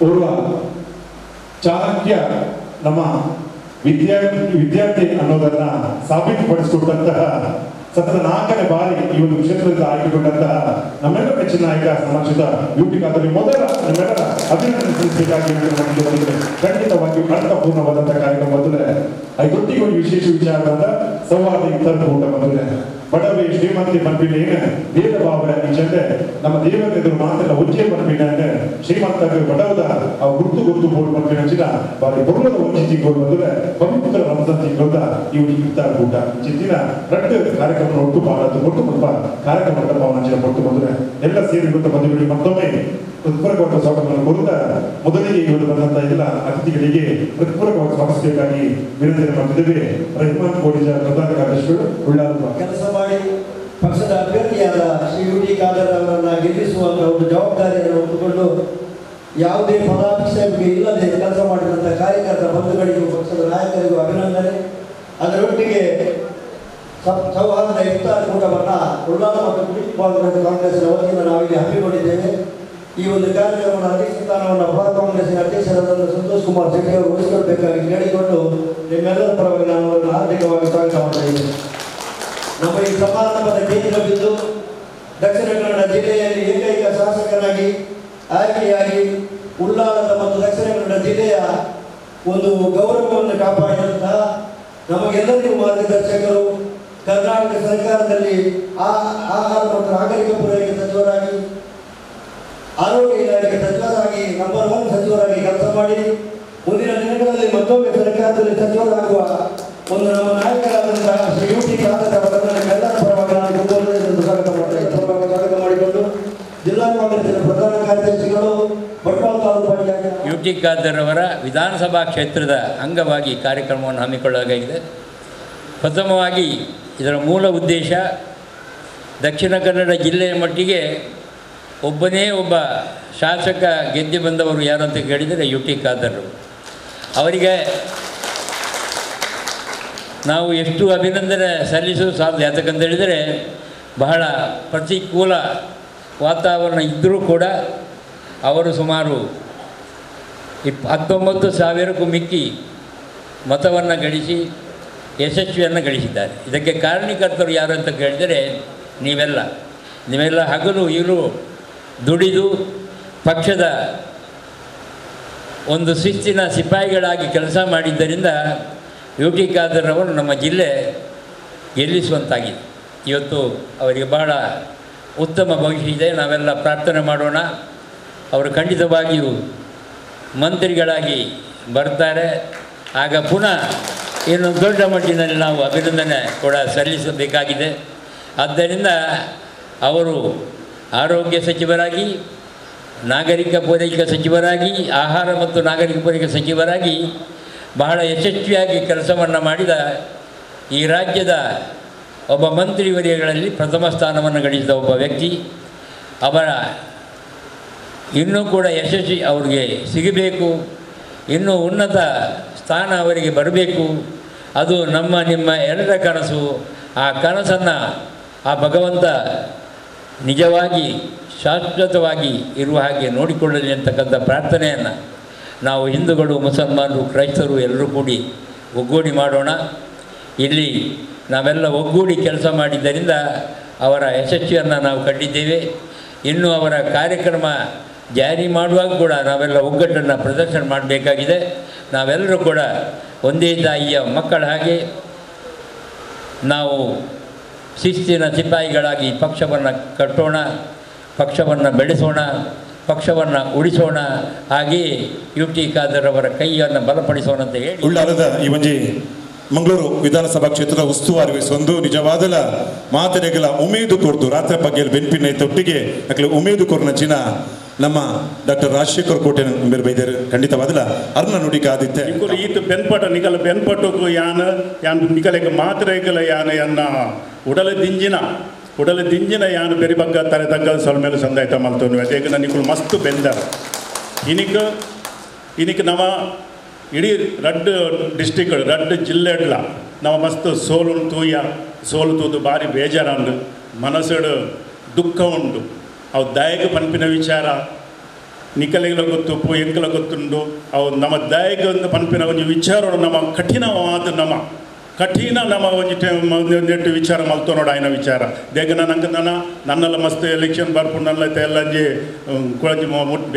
ಓರ್ವ ಚಾಣಕ್ಯ ನಮ್ಮ ವಿದ್ಯಾರ್ಥಿ ಅನ್ನೋದನ್ನ ಸಾಬೀತುಪಡಿಸಿಕೊಟ್ಟಂತಹ ಸತತ 4ನೇ ಬಾರಿ ಈ ಒಂದು ಕ್ಷೇತ್ರದಿಂದ ಆಯ್ಕೆಗೊಂಡಂತಹ ನಮ್ಮೆಲ್ಲರ ಮೆಚ್ಚಿನ ನಾಯಕ ಸಮಾಜದ ಯು ಟಿ ಖಾದರ್ ಮೊದಲ ನಿಮ್ಮೆಲ್ಲರ ಅಭಿನಂದನೆ ಸಲ್ಲಿಸಬೇಕಾಗಿ ಖಂಡಿತವಾಗಿಯೂ ಅರ್ಥಪೂರ್ಣವಾದಂತಹ ಕಾರ್ಯಕ್ರಮ ಬಂದಿದೆ. ಐದೊಟ್ಟಿಗೆ ಒಂದು ವಿಶೇಷ ವಿಚಾರವಾದ ಸೌಹಾರ್ದ ಇಫ್ತಾರ್ ಕೂಟ ಬಂದಿದೆ. ಬಡವೆ ಶ್ರೀಮಂತಿ ಪನ್ಪಿನ ಭೇದ ಭಾವ ನಿಜಂದೆ ನಮ್ಮ ದೇವರ ಎದುರು ಮಾತ್ರ ಒಂಜೇ ಪನ್ಪಿನ ಶ್ರೀಮಂತ ಬಡವದ ಆ ಗುರ್ತು ಗುರ್ತು ಬೋರ್ಡ್ ಪನ್ಪಿನ ಅಂಚಿನ ಬಾರಿ ಬೊರ್ಲದ ಒಂಜಿ ತಿಂಗಳು ಬಂದ್ರೆ ಪವಿತ್ರ ರಂಜಾನ್ ತಿಂಗಳದ ಈ ಒಂದು ಇಫ್ತಾರ್ ಕೂಟ ಚಿಂತಿನ ರಟ್ಟು ಕಾರ್ಯಕ್ರಮ ಒಟ್ಟು ಪಾಡದ್ದು ಒಟ್ಟು ಮುಲ್ಪ ಕಾರ್ಯಕ್ರಮ ಮಂಟಪ ಕೊಟ್ಟು ಬಂದ್ರೆ ಎಲ್ಲ ಸೇರಿ ಗೊತ್ತ ಬಂಧುಗಳಿಗೆ ಮತ್ತೊಮ್ಮೆ ಹೃತ್ಪೂರ್ವಕವಾದ ಸ್ವಾಗತವನ್ನು ಕೋರುತ್ತಾ ಮೊದಲಿಗೆ ಇವರು ಬಂದಂತಹ ಎಲ್ಲ ಅತಿಥಿಗಳಿಗೆ ಹೃತ್ಪೂರ್ವಕವಾಗಿ ಸ್ವಾಗತಿಸಬೇಕಾಗಿ ವಿನಂತಿ ಮಾಡ್ತಿದ್ದೇವೆ. ರೆಹಮಾನ್ ಕೋಡಿಜ ಪ್ರಧಾನ ಕಾರ್ಯದರ್ಶಿಗಳು ಉಳ್ಳಾಲ ಕೆಲಸ ಮಾಡಿ ಪಕ್ಷದ ಅಭ್ಯರ್ಥಿಯಾದ ಶ್ರೀ ಯು ಟಿ ಖಾದರ್ ಅವರನ್ನು ಗೆಲ್ಲಿಸುವಂತಹ ಒಂದು ಜವಾಬ್ದಾರಿಯನ್ನು ಹೊತ್ತುಕೊಂಡು ಯಾವುದೇ ಫಲಾಪೇಕ್ಷೆ ಇಲ್ಲದೆ ಕೆಲಸ ಮಾಡಿದಂಥ ಕಾರ್ಯಕರ್ತ ಬಂಧುಗಳಿಗೂ ಪಕ್ಷದ ನಾಯಕರಿಗೂ ಅಭಿನಂದನೆ. ಅದರೊಟ್ಟಿಗೆ ಸೌಹಾರ್ದ ಇಫ್ತಾರ್ ಕೂಟವನ್ನು ಉಳ್ಳಾಲ ಮತ್ತು ಕುಡಿಪಾಲ್ ಕಾಂಗ್ರೆಸ್ನ ವತಿಯಿಂದ ನಾವಿಲ್ಲಿ ಹಮ್ಮಿಕೊಂಡಿದ್ದೇವೆ. ಈ ಒಂದು ಕಾರ್ಯಕ್ರಮದ ಅಧ್ಯಕ್ಷ ಸ್ಥಾನವನ್ನು ಬ್ಲಾಕ್ ಕಾಂಗ್ರೆಸ್ಸಿನ ಅಧ್ಯಕ್ಷರಾದ ಸಂತೋಷ್ ಕುಮಾರ್ ಶೆಟ್ಟಿ ಅವರು ವಹಿಸಿಕೊಳ್ಳಬೇಕಾಗಿ ಕೇಳಿಕೊಂಡು ನಿಮ್ಮೆಲ್ಲರ ಪರವಾಗಿ ನಾನು ಅವರನ್ನು ಹಾರ್ದಿಕವಾಗಿ ಸ್ವಾಗತ ಮಾಡ್ತಾ ಇದ್ದೇನೆ. ನಮ್ಮ ಈ ಸಮಾರಂಭದ ಕೇಂದ್ರ ಬಿಂದು ದಕ್ಷಿಣ ಕನ್ನಡ ಜಿಲ್ಲೆಯಲ್ಲಿ ಏಕೈಕ ಶಾಸಕನಾಗಿ ಆಯ್ಕೆಯಾಗಿ ಉಳ್ಳಾಲದ ಮತ್ತು ದಕ್ಷಿಣ ಕನ್ನಡ ಜಿಲ್ಲೆಯ ಒಂದು ಗೌರವವನ್ನು ಕಾಪಾಡಿದಂತಹ ನಮಗೆಲ್ಲರಿಗೂ ಮಾರ್ಗದರ್ಶಕರು, ಕರ್ನಾಟಕ ಸರ್ಕಾರದಲ್ಲಿ ಆಹಾರ ಮತ್ತು ನಾಗರಿಕ ಪೂರೈಕೆ ಸಚಿವರಾಗಿ, ಆರೋಗ್ಯ ಇಲಾಖೆ ಸಚಿವರಾಗಿ, ನಂಬರ್ 1 ಸಚಿವರಾಗಿ ಕೆಲಸ ಮಾಡಿ ಮುಂದಿನ ದಿನಗಳಲ್ಲಿ ಮತ್ತೊಮ್ಮೆ ಸರ್ಕಾರದಲ್ಲಿ ಸಚಿವರಾಗುವ ಒಂದು ನಮ್ಮ ನಾಯಕರಾದಂತಹ ಶ್ರೀ ಯು ಟಿ ಖಾದರ್ ಅವರನ್ನು ನಿಮ್ಮೆಲ್ಲರ ಪರವಾಗಿ ನಾನು ಸ್ವಾಗತ ಮಾಡ್ತಾ ಸ್ವಾಗತ ಮಾಡಿಕೊಂಡು ಜಿಲ್ಲಾ ಕಾಂಗ್ರೆಸ್ಸಿನ ಪ್ರಧಾನ ಕಾರ್ಯದರ್ಶಿಗಳು ಬಂಟ್ವಾಳ ತಾಲೂಕು ಪಂಚಾಯತ್ ಯು ಟಿ ಖಾದರ್ ಅವರ ವಿಧಾನಸಭಾ ಕ್ಷೇತ್ರದ ಅಂಗವಾಗಿ ಕಾರ್ಯಕ್ರಮವನ್ನು ಹಮ್ಮಿಕೊಳ್ಳಲಾಗಿದೆ. ಪ್ರಥಮವಾಗಿ ಇದರ ಮೂಲ ಉದ್ದೇಶ ದಕ್ಷಿಣ ಕನ್ನಡ ಜಿಲ್ಲೆಯ ಮಟ್ಟಿಗೆ ಒಬ್ಬನೇ ಒಬ್ಬ ಶಾಸಕ ಗೆದ್ದು ಬಂದವರು ಯಾರು ಅಂತ ಕೇಳಿದರೆ ಯು ಟಿ ಖಾದರ್. ಅವರಿಗೆ ನಾವು ಎಷ್ಟು ಅಭಿನಂದನೆ ಸಲ್ಲಿಸಲು ಸಾಧ್ಯ. ಯಾತಕ್ಕಂತೇಳಿದರೆ ಬಹಳ ಪ್ರತಿಕೂಲ ವಾತಾವರಣ ಇದ್ದರೂ ಕೂಡ ಅವರು ಸುಮಾರು 19,000ಕ್ಕೂ ಮಿಕ್ಕಿ ಮತವನ್ನು ಗಳಿಸಿ ಯಶಸ್ವಿಯನ್ನು ಗಳಿಸಿದ್ದಾರೆ. ಇದಕ್ಕೆ ಕಾರಣೀಕರ್ತರು ಯಾರು ಅಂತ ಕೇಳಿದರೆ ನೀವೆಲ್ಲ. ನೀವೆಲ್ಲ ಹಗಲು ಇರು ದುಡಿದು ಪಕ್ಷದ ಒಂದು ಶಿಸ್ತಿನ ಸಿಪಾಯಿಗಳಾಗಿ ಕೆಲಸ ಮಾಡಿದ್ದರಿಂದ ಯು ಟಿ ಖಾದರ್ ಅವರು ನಮ್ಮ ಜಿಲ್ಲೆ ಗೆಲ್ಲಿಸುವಂತಾಗಿದೆ. ಇವತ್ತು ಅವರಿಗೆ ಬಹಳ ಉತ್ತಮ ಭವಿಷ್ಯ ಇದೆ. ನಾವೆಲ್ಲ ಪ್ರಾರ್ಥನೆ ಮಾಡೋಣ, ಅವರು ಖಂಡಿತವಾಗಿಯೂ ಮಂತ್ರಿಗಳಾಗಿ ಬರ್ತಾರೆ. ಆಗ ಪುನಃ ಇನ್ನು ದೊಡ್ಡ ಮಟ್ಟಿನಲ್ಲಿ ನಾವು ಅಭಿನಂದನೆ ಕೂಡ ಸಲ್ಲಿಸಬೇಕಾಗಿದೆ. ಆದ್ದರಿಂದ ಅವರು ಆರೋಗ್ಯ ಸಚಿವರಾಗಿ, ನಾಗರಿಕ ಪೂರೈಕೆ ಸಚಿವರಾಗಿ, ಆಹಾರ ಮತ್ತು ನಾಗರಿಕ ಪೂರೈಕೆ ಸಚಿವರಾಗಿ ಬಹಳ ಯಶಸ್ವಿಯಾಗಿ ಕೆಲಸವನ್ನು ಮಾಡಿದ ಈ ರಾಜ್ಯದ ಒಬ್ಬ ಮಂತ್ರಿವರ್ಯಗಳಲ್ಲಿ ಪ್ರಥಮ ಸ್ಥಾನವನ್ನು ಗಳಿಸಿದ ಒಬ್ಬ ವ್ಯಕ್ತಿ. ಅವರ ಇನ್ನೂ ಕೂಡ ಯಶಸ್ವಿ ಅವರಿಗೆ ಸಿಗಬೇಕು, ಇನ್ನೂ ಉನ್ನತ ಸ್ಥಾನ ಅವರಿಗೆ ಬರಬೇಕು. ಅದು ನಮ್ಮ ನಿಮ್ಮ ಎಲ್ಲರ ಕನಸು. ಆ ಕನಸನ್ನು ಆ ಭಗವಂತ ನಿಜವಾಗಿ ಶಾಶ್ವತವಾಗಿ ಇರುವ ಹಾಗೆ ನೋಡಿಕೊಳ್ಳಲಿ ಅಂತಕ್ಕಂಥ ಪ್ರಾರ್ಥನೆಯನ್ನು ನಾವು ಹಿಂದೂಗಳು, ಮುಸಲ್ಮಾನರು, ಕ್ರೈಸ್ತರು ಎಲ್ಲರೂ ಕೂಡಿ ಒಗ್ಗೂಡಿ ಮಾಡೋಣ. ಇಲ್ಲಿ ನಾವೆಲ್ಲ ಒಗ್ಗೂಡಿ ಕೆಲಸ ಮಾಡಿದ್ದರಿಂದ ಅವರ ಯಶಸ್ವಿಯನ್ನು ನಾವು ಕಂಡಿದ್ದೇವೆ. ಇನ್ನೂ ಅವರ ಕಾರ್ಯಕ್ರಮ ಜಾರಿ ಮಾಡುವಾಗ ಕೂಡ ನಾವೆಲ್ಲ ಒಗ್ಗಟ್ಟನ್ನು ಪ್ರದರ್ಶನ ಮಾಡಬೇಕಾಗಿದೆ. ನಾವೆಲ್ಲರೂ ಕೂಡ ಒಂದೇ ತಾಯಿಯ ಮಕ್ಕಳ ಹಾಗೆ ನಾವು ಶಿಸ್ತಿನ ಸಿಪಾಯಿಗಳಾಗಿ ಪಕ್ಷವನ್ನು ಕಟ್ಟೋಣ, ಪಕ್ಷವನ್ನು ಬೆಳೆಸೋಣ, ಪಕ್ಷವನ್ನು ಉಳಿಸೋಣ. ಹಾಗೆಯೇ ಯು ಟಿ ಖಾದರ್ ಅವರ ಕೈಯನ್ನು ಬಲಪಡಿಸೋಣ ಅಂತ ಹೇಳಿ ಉಳ್ಳಾಲದ ಈ ಒಂಜಿ ಮಂಗಳೂರು ವಿಧಾನಸಭಾ ಕ್ಷೇತ್ರದ ಉಸ್ತುವಾರಿ ವಹಿಸೊಂದು ನಿಜವಾದಲ ಮಾತರೆಗಲ ಉಮೇದು ಕೊರ್ದು ರಾತ್ರಿ ಪಗ್ಗೆಯಲ್ಲಿ ಬೆನ್ಪಿನ ತೊಟ್ಟಿಗೆ ಅಕ್ಲೆ ಉಮೇದು ಕೊರ್ನ ಚಿನ ನಮ್ಮ ಡಾಕ್ಟರ್ ರಾಜಶೇಖರ್ ಕೋಟೆ ಬೈದರು ಖಂಡಿತವಾದಲ ಅರ್ನ ನುಡಿ ಕಾದಿತ್ತೆ. ಈತ ಬೆನ್ಪಟ ನಿಕಲ ಬೆನ್ಪಟು ಯಾನ ಯಾನ್ ನಿಕಲೆಗೆ ಮಾತ್ರೆಗಲ ಯಾನ ಎನ್ನ ಉಡಲ ದಿಂಜಿನ ಯಾನ್ ಬೆರಿಬಗ್ಗ ತಲೆ ತಗ್ಗ ಸೊಲ್ಮೇಲೆ ಸಂದಾಯ್ತ ಮಲ್ತೋನು ಅದೇಗ ನಿಕುಲು ಮಸ್ತ್ ಬೆಂದರ ಇನಿಕ್ ನವ ಇಡೀ ರಡ್ಡು ಡಿಸ್ಟಿಕ್ ರಡ್ಡು ಜಿಲ್ಲೆಡ್ಲ ನಾವು ಮಸ್ತ್ ಸೋಲು ತೂಯ ಸೋಲು ತೂದು ಭಾರಿ ಬೇಜಾರಂಡು ಮನಸ್ಸುಡು ದುಃಖ ಉಂಟು. ಅವು ದಾಯಕ ಪನ್ಪಿನ ವಿಚಾರ ನಿಕಲೆಗಳ ಗೊತ್ತುಪ್ಪು ಎಂಕಲ ಗೊತ್ತುಂಡು ಅವು ನಮ್ಮ ದಾಯಕ ಒಂದು ಪನ್ಪಿನ ಒಂಜಿ ವಿಚಾರ ನಮ್ಮ ಕಠಿಣವಾದ ನಮ್ಮ ಕಠಿಣ ನಮ್ಮ ಒಂಜಿ ನೆಟ್ಟು ವಿಚಾರ ಮಲ್ತೋನೋಡು ಆಯ್ನ ವಿಚಾರ ದೇಗ ನಂಗೆ ನನ್ನ ನನ್ನೆಲ್ಲ ಮಸ್ತ್ ಎಲೆಕ್ಷನ್ ಬರ್ಪುಂಡು ನನ್ನ ಎಲ್ಲಂಜಿ ಕುಳಂಜಿ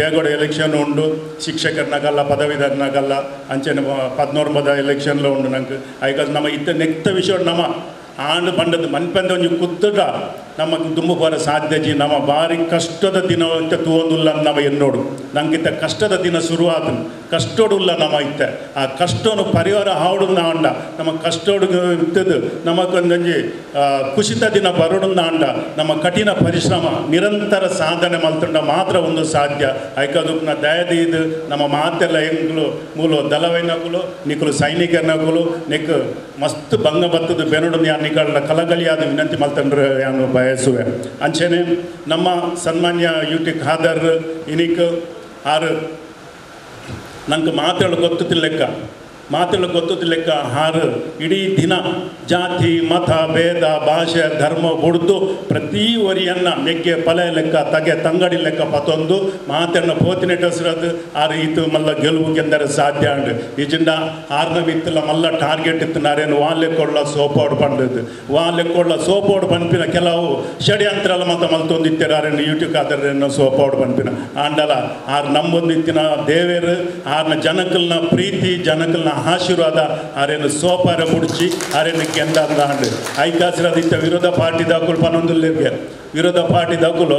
ಬೇಗೋಡ ಎಲೆಕ್ಷನ್ ಉಂಡು ಶಿಕ್ಷಕರನಾಗಲ್ಲ ಪದವೀಧರನಾಗಲ್ಲ ಅಂಚೆನೆ 19 ಎಲೆಕ್ಷನ್ಲ ಉಂಡು ನಂಗೆ ಐಕ ನಮ್ಮ ಇತ್ತ ನೆಕ್ತ ವಿಷಯ ನಮ್ಮ ಆಂಡು ಪಂಡದ ಮನ್ಪಂದ ಒಂಜಿ ಕುತ್ತಡ ನಮ್ಮ ದುಂಬು ಬರ ಸಾಧ್ಯಜಿ ನಮ್ಮ ಭಾರಿ ಕಷ್ಟದ ದಿನ ಅಂತ ತೂವೊಂದುಲ್ಲ ನಮ್ಮ ಎನ್ನೋಡು ನಂಗಿತ್ತ ಕಷ್ಟದ ದಿನ ಶುರುವಾದನು ಕಷ್ಟೋಡುಲ್ಲ ನಮ್ಮ ಇತ್ತ ಆ ಕಷ್ಟನು ಪರಿಹಾರ ಹಾಡು ಅಂಡ ನಮ್ಮ ಕಷ್ಟೋಡು ಇತ್ತದು ನಮಗೊಂದೊಂಜಿ ಕುಸಿತ ದಿನ ಬರೋಡು ಅಂಡ ನಮ್ಮ ಕಠಿಣ ಪರಿಶ್ರಮ ನಿರಂತರ ಸಾಧನೆ ಮಲ್ತುಂಡ ಮಾತ್ರ ಒಂದು ಸಾಧ್ಯ ಐಕದುಪ್ನ ದಯದೀದು ನಮ್ಮ ಮಾತೆಲ್ಲ ಎಂಗ್ಲು ಮೂಲ ದಳವೈನಕುಲು ನಿಕುಲು ಸೈನಿಕನಕುಲು ನಿಕ್ ಮಸ್ತ್ ಭಂಗ ಬತ್ತದ ಬೆನಡು ನಿಕಳ ಕಲಗಲಿಯಾದ ವಿನಂತಿ ಮಲ್ತಂಡ್ರೆ ಯಾನು ಬಯಸುವೆ. ಅಂಚೆನೆ ನಮ್ಮ ಸನ್ಮಾನ್ಯ ಯು ಟಿ ಖಾದರ್ ಇನಿಕ್ ಆರು ನಂಗೆ ಮಾತಾಡೋ ಗೊತ್ತಿಲ್ಲ ಮಾತಾಡೋ ಗೊತ್ತಿಲ್ಲ ಹಾರು ಇಡೀ ದಿನ ಜಾತಿ ಮತ ಭೇದ ಭಾಷೆ ಧರ್ಮ ಬುಡ್ದು ಪ್ರತಿ ವರಿಯನ್ನು ಮೆಗ್ಗೆ ಪಲೆ ಲೆಕ್ಕ ತಗೆ ತಂಗಡಿ ಲೆಕ್ಕ ಪತೊಂದು ಮಾತನ್ನು ಪೋತಿನ ಟಸ್ರದು ಆರು ಇತ್ತು ಮಲ್ಲ ಗೆಲುವು ಗೆಂದರೆ ಸಾಧ್ಯ ಅಂಡು ಈಜಿಂಡ ಆರ್ನ ಇತ್ತಲ್ಲ ಮಲ್ಲ ಟಾರ್ಗೆಟ್ ಇತ್ತು ನಾರೇನು ವಾಲೆಕ್ಕೊಳ್ಳ ಸೋಪೋಡು ಪಂಡದ್ದು ವಾಲೆಕ್ಕೊಳ್ಳ ಸೋಪೋಡು ಪನ್ಪಿನ ಕೆಲವು ಷಡ್ಯಂತ್ರ ಎಲ್ಲ ಮತ ಮಲ್ತೊಂದು ಇತ್ತಾರೆ ಆರೇನು ಯೂಟ್ಯೂಬ್ ಆದರೇನು ಸೋಪೋಡು ಪನ್ಪಿನ ಆಂಡಲ ಆರು ನಮ್ಮೊಂದು ಇತ್ತಿನ ದೇವೇರು ಆರ್ನ ಜನಕಲ್ನ ಪ್ರೀತಿ ಜನಕಲ್ನ ಆಶೀರ್ವಾದ ಆರೇನು ಸೋಪಾರ ಮುಡ್ಚಿ ಆರೇನು ಕೆಂದ ಅಂದ ಐಕಾಸಿರೋದಿತ್ತ ವಿರೋಧ ಪಾರ್ಟಿ ದಾಖಲು ಪನ್ನೊಂದುಲ್ಲಿರ್ಗೆ ವಿರೋಧ ಪಾರ್ಟಿ ದಾಖಲು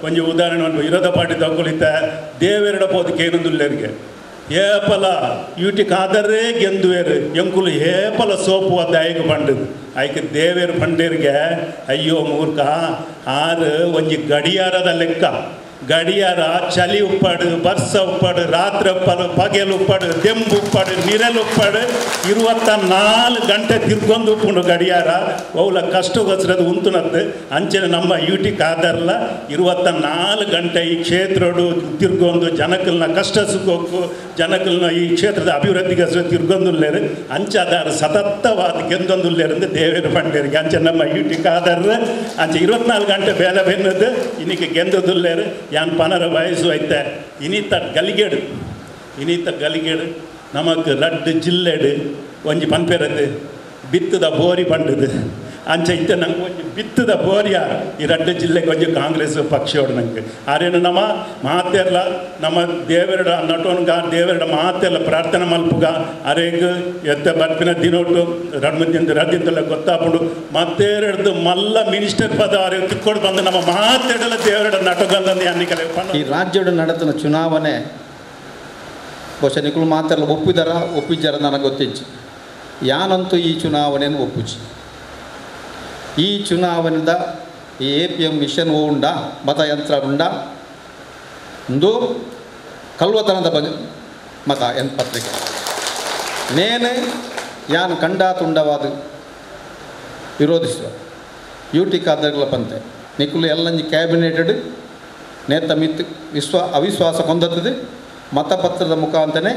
ಒಂಜಿ ಉದಾಹರಣೆ ಒಂದು ವಿರೋಧ ಪಾರ್ಟಿ ದಾಖಲು ಇತ್ತ ದೇವೆರಡ ಪೋದಕ್ಕೆ ಏನೊಂದುಲ್ಲೇರ್ಗೆ ಏಪಲ ಯೂಟಿ ಕಾದರೇ ಗೆಂದುವೇರು ಎಂಕುಲು ಏಪಲ ಸೋಪು ಅದು ಐಕ ಪಂಡದು ಐಕೆ ದೇವೇರು ಪಂಡೇರಿಗೆ ಅಯ್ಯೋ ಮೂರ್ಖ ಆರು ಒಂಜಿ ಗಡಿಯಾರದ ಲೆಕ್ಕ ಗಡಿಯಾರ ಚಳಿ ಉಪ್ಪಾಡು ಬರ್ಸ ಉಪ್ಪಾಡು ರಾತ್ರಿ ಉಪ್ಪಾಡು ಪಗೆಲು ಉಪ್ಪಾಡು ದೆಂಬು ಉಪ್ಪಾಡು ನಿರಲು ಉಪ್ಪಾಡು 24 ಗಂಟೆ ತಿರ್ಗೊಂದು ಉಪ್ಪುಂಡು ಗಡಿಯಾರ ಅವಲ ಕಷ್ಟಗೋಸ್ಕರದು ಉಂತುನದ್ದು ಅಂಚನೆ ನಮ್ಮ ಯೂಟಿ ಕಾದರ್ಲ 24 ಗಂಟೆ ಈ ಕ್ಷೇತ್ರಡು ತಿರ್ಗೊಂದು ಜನಕಲ್ನ ಕಷ್ಟ ಸುಖಕ್ಕೂ ಜನಕಲ್ನ ಈ ಕ್ಷೇತ್ರದ ಅಭಿವೃದ್ಧಿಗೋಸ್ಕರ ತಿರ್ಗೊಂದುಲ್ಲೇರು ಅಂಚಾದಾರ ಸತತವಾದ ಗೆಂದೊಂದುಲ್ಲೇರಂದು ದೇವೇರು ಪಂಡೇರಿಗೆ ಅಂಚೆ ನಮ್ಮ ಯೂಟಿ ಕಾದರ್ ಅಂಚೆ 24 ಗಂಟೆ ಬೇಲೆ ಬೆನ್ನದು ಇನ್ನಿಗೆ ಗೆಂದದುಲ್ಲೇರು ಯಾನ್ ಪನರ ವಯಸ್ಸು ಐತೆ ಇನಿತ ಗಲಿಗೇಡು ಇನಿತ ಗಲಿಗೇಡು ನಮಕ್ ರಡ್ಡು ಜಿಲ್ಲೆಡು ಒಂಜಿ ಪನ್ಪೆರದ್ದು ಬಿತ್ತದ ಬೋರಿ ಪಂಡದು ಅಂಚೆ ಇತ್ತ ನಂಗೆ ಒಂಜಿ ಬಿತ್ತದ ಬೋರಿಯ ಈ ರಡ್ಡು ಜಿಲ್ಲೆಗೆ ಒಂಜಿ ಕಾಂಗ್ರೆಸ್ ಪಕ್ಷಿಯೋಡು ನಂಗೆ ಆರೇನು ನಮ್ಮ ಮಾತೆಲ್ಲ ನಮ್ಮ ದೇವರಡ ನಟೋನ್ಗ ದೇವರಡ ಮಾತೆಲ್ಲ ಪ್ರಾರ್ಥನೆ ಮಲ್ಪುಗ ಅರೇಗ್ ಎತ್ತ ಬರ್ಪಿನ ದಿನೋಟು ರಡ್ಮದಿಂದ ರದ್ದಿಂತೆಲ್ಲ ಗೊತ್ತಾಪುಂಡು ಮತ್ತೇರಡ್ದು ಮಲ್ಲ ಮಿನಿಸ್ಟರ್ ಪದ ಅರೆ ತಿಕ್ಕೊಡು ಬಂದು ನಮ್ಮ ಮಾತೆಡಲ ದೇವರಡ ನಟಗಂದಂದು ಅನ್ನಿಕಲೆ. ಈ ರಾಜ್ಯದ ನಡೆದ ಚುನಾವಣೆ ಬಹುಶಃ ನಿಕುಲು ಮಾತೆಲ್ಲ ಒಪ್ಪಿದಾರ ಒಪ್ಪಿದ್ದಾರ ನನಗೆ ಗೊತ್ತಿಜ್ಜಿ. ಯಾನಂತೂ ಈ ಚುನಾವಣೆಯನ್ನು ಒಪ್ಪುಜಿ. ಈ ಚುನಾವಣೆದ ಈ A P M mission ಉಂಡ ಮತಯಂತ್ರ ಉಂಡ ಒಂದು ಕಲ್ವತನದ ಬಗ್ಗೆ ಮತ ಎನ್ ಪತ್ರಿಕೆ ನೇನೆ ಯಾನು ಕಂಡ ತುಂಡವಾದ ವಿರೋಧಿಸುವ ಯು ಟಿ ಖಾದರ್ಗಳ ಪಂತೆ ನಿಕುಲು ಎಲ್ಲಂಜಿ ಕ್ಯಾಬಿನೆಟೆಡ್ ನೇತ ಮಿತ್ ವಿಶ್ವ ಅವಿಶ್ವಾಸ ಕೊಂದತ್ತದೆ ಮತಪತ್ರದ ಮುಖಾಂತರನೇ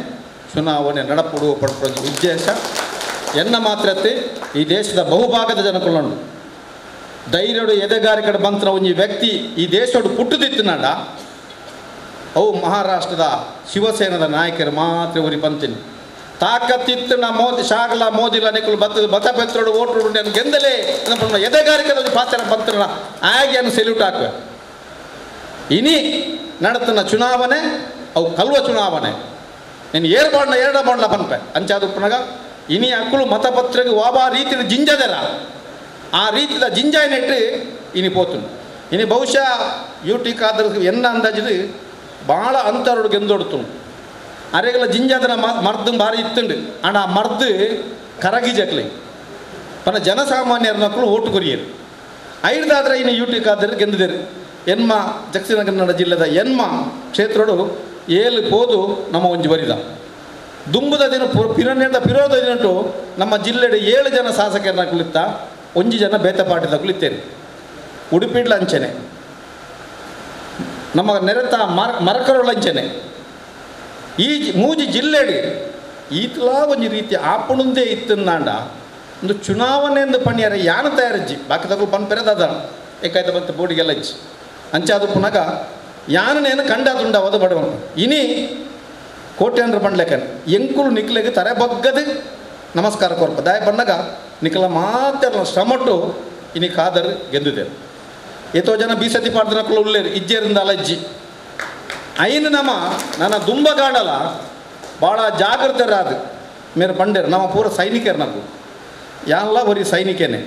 ಚುನಾವಣೆ ನಡಪಡುವ ಪಡ್ಪಡ ಉದ್ದೇಶ ಎನ್ನ ಮಾತ್ರತೆ ಈ ದೇಶದ ಬಹುಭಾಗದ ಜನಕುಲನ್ನು ಧೈರ್ಯಡು ಎದೆಗಾರಿಕಡೆ ಬಂತ್ರ ಒಂಜಿ ವ್ಯಕ್ತಿ ಈ ದೇಶಡು ಪುಟ್ಟುದಿತ್ತಿನಾಡ ಅವು ಮಹಾರಾಷ್ಟ್ರದ ಶಿವಸೇನದ ನಾಯಕರು ಮಾತ್ರ ಉರಿ ಬಂತೀನಿ ತಾಕತ್ತಿತ್ತು ನಾ ಮೋದಿ ಶಾಗಲ ಮೋದಿಲ ನಿಕುಲು ಬತ್ತ ಬತ ಪೆತ್ರಡು ಓಟು ಗೆಂದಲೇ ಎದೆಗಾರಿಕದ ಒಂಜಿ ಪಾತ್ರ ಬಂತ್ರನ ಆಗಿ ಸೆಲ್ಯೂಟ್ ಹಾಕುವೆ. ಇನಿ ನಡತನ ಚುನಾವಣೆ ಅವು ಕಲ್ವ ಚುನಾವಣೆ ನೀನು ಏರ್ ಬಾಂಡ್ಲ ಎರಡ ಬಾಂಡ್ಲ ಪನ್ಪೆ ಅಂಚಾದ ಉಪ್ಪನಾಗ ಇನಿ ಅಕ್ಕಳು ಮತಪತ್ರೆಗೆ ವಾಬಾ ರೀತಿಯ ಜಿಂಜದರ ಆ ರೀತಿಯ ಜಿಂಜಾಯಿ ನೆಟ್ಟು ಇನಿ ಪೋತುಂಡು. ಇನಿ ಬಹುಶಃ ಯು ಟಿ ಖಾದರ್ ಎನ್ನ ಅಂದಾಜಿದು ಭಾಳ ಅಂತರಡು ಗೆಂದೊಡ್ತು ಅರೆಗಲ ಜಿಂಜಾದನ ಮರ್ದು ಭಾರಿ ಇತ್ತುಂಡು ಆಂಡ ಆ ಮರ್ದು ಕರಗಿ ಜಕ್ಲಿ ಪನ ಜನಸಾಮಾನ್ಯರ ಮಕ್ಕಳು ಓಟು ಕೊರಿಯರು ಐದಾದ್ರೆ ಇನ್ನು ಯು ಟಿ ಖಾದರ್ ಗೆಂದಿದ್ದೇರು. ಎನ್ಮ ದಕ್ಷಿಣ ಕನ್ನಡ ಜಿಲ್ಲೆದ ಎನ್ಮ ಕ್ಷೇತ್ರಡು ಏಲು ಪೋದು ನಮ್ಮ ಒಂಜಿ ಬರಿದ ದುಂಬುದ ದಿನ ಪಿರನೇದ ಪಿರೋದ ದಿನಟು ನಮ್ಮ ಜಿಲ್ಲೆಡು 7 ಜನ ಶಾಸಕರನ್ನ ಕುಳಿತ ಒಂಜಿ ಜನ ಬೇತಪಾಟಿದ ಕುಳಿತೇನೆ. ಉಡುಪಿಡ್ಲ ಅಂಚನೆ ನಮ್ಮ ನೆರೆತ ಮರಕರೊಳಂಚನೆ ಈ ಮೂಜಿ ಜಿಲ್ಲೆಡು ಈತಲಾ ಒಂಜಿ ರೀತಿ ಆಪಣುಂದೇ ಇತ್ತನ್ನಾಂಡ ಒಂದು ಚುನಾವಣೆ ಎಂದು ಪಣಿಯಾರ ಯಾನ ತಯಾರಿಜ್ಜಿ ಬಾಕಿ ತಗೋ ಪನ್ ಪೆರೆದ ಏಕಾಯ್ತ ಬಂತ ಬೋಡಿಗೆಲ್ಲ ಇಜ್ಜಿ ಅಂಚಾದ ಪುನಗ ಯಾನನೇನು ಕಂಡ ತುಂಡಾವದು ಬಡವನು ಇನಿ ಕೋಟ್ಯಾಂಡ್ರ ಪಂಡ್ಲೆಕನ್ ಎಂಕುಲು ನಿಕ್ಲೆಗೆ ತರೆ ಬಗ್ಗದು ನಮಸ್ಕಾರ ಕೊರ್ಪ ದಾಯ ಬಣ್ಣಗ ನಿಕ್ಲ ಮಾತೆಲ್ಲ ಶ್ರಮಟ್ಟು ಇನಿ ಖಾದರ್ ಗೆದ್ದುದೆ ಏತೋ ಜನ ಬೀಸತಿ ಪಾಡ್ದನಕ್ಕಲು ಉಳ್ಳೇರು ಇಜ್ಜೇರಿಂದ ಅಲಜ್ಜಿ ಐನು ನಮ್ಮ ನನ್ನ ದುಂಬಗಾಡಲ ಭಾಳ ಜಾಗೃತರಾದ ಮೇರೆ ಪಂಡೇರು ನಮ್ಮ ಪೂರ ಸೈನಿಕರು నాకు ಯಾನ್ಲ ಒರಿ ಸೈನಿಕೇನೆ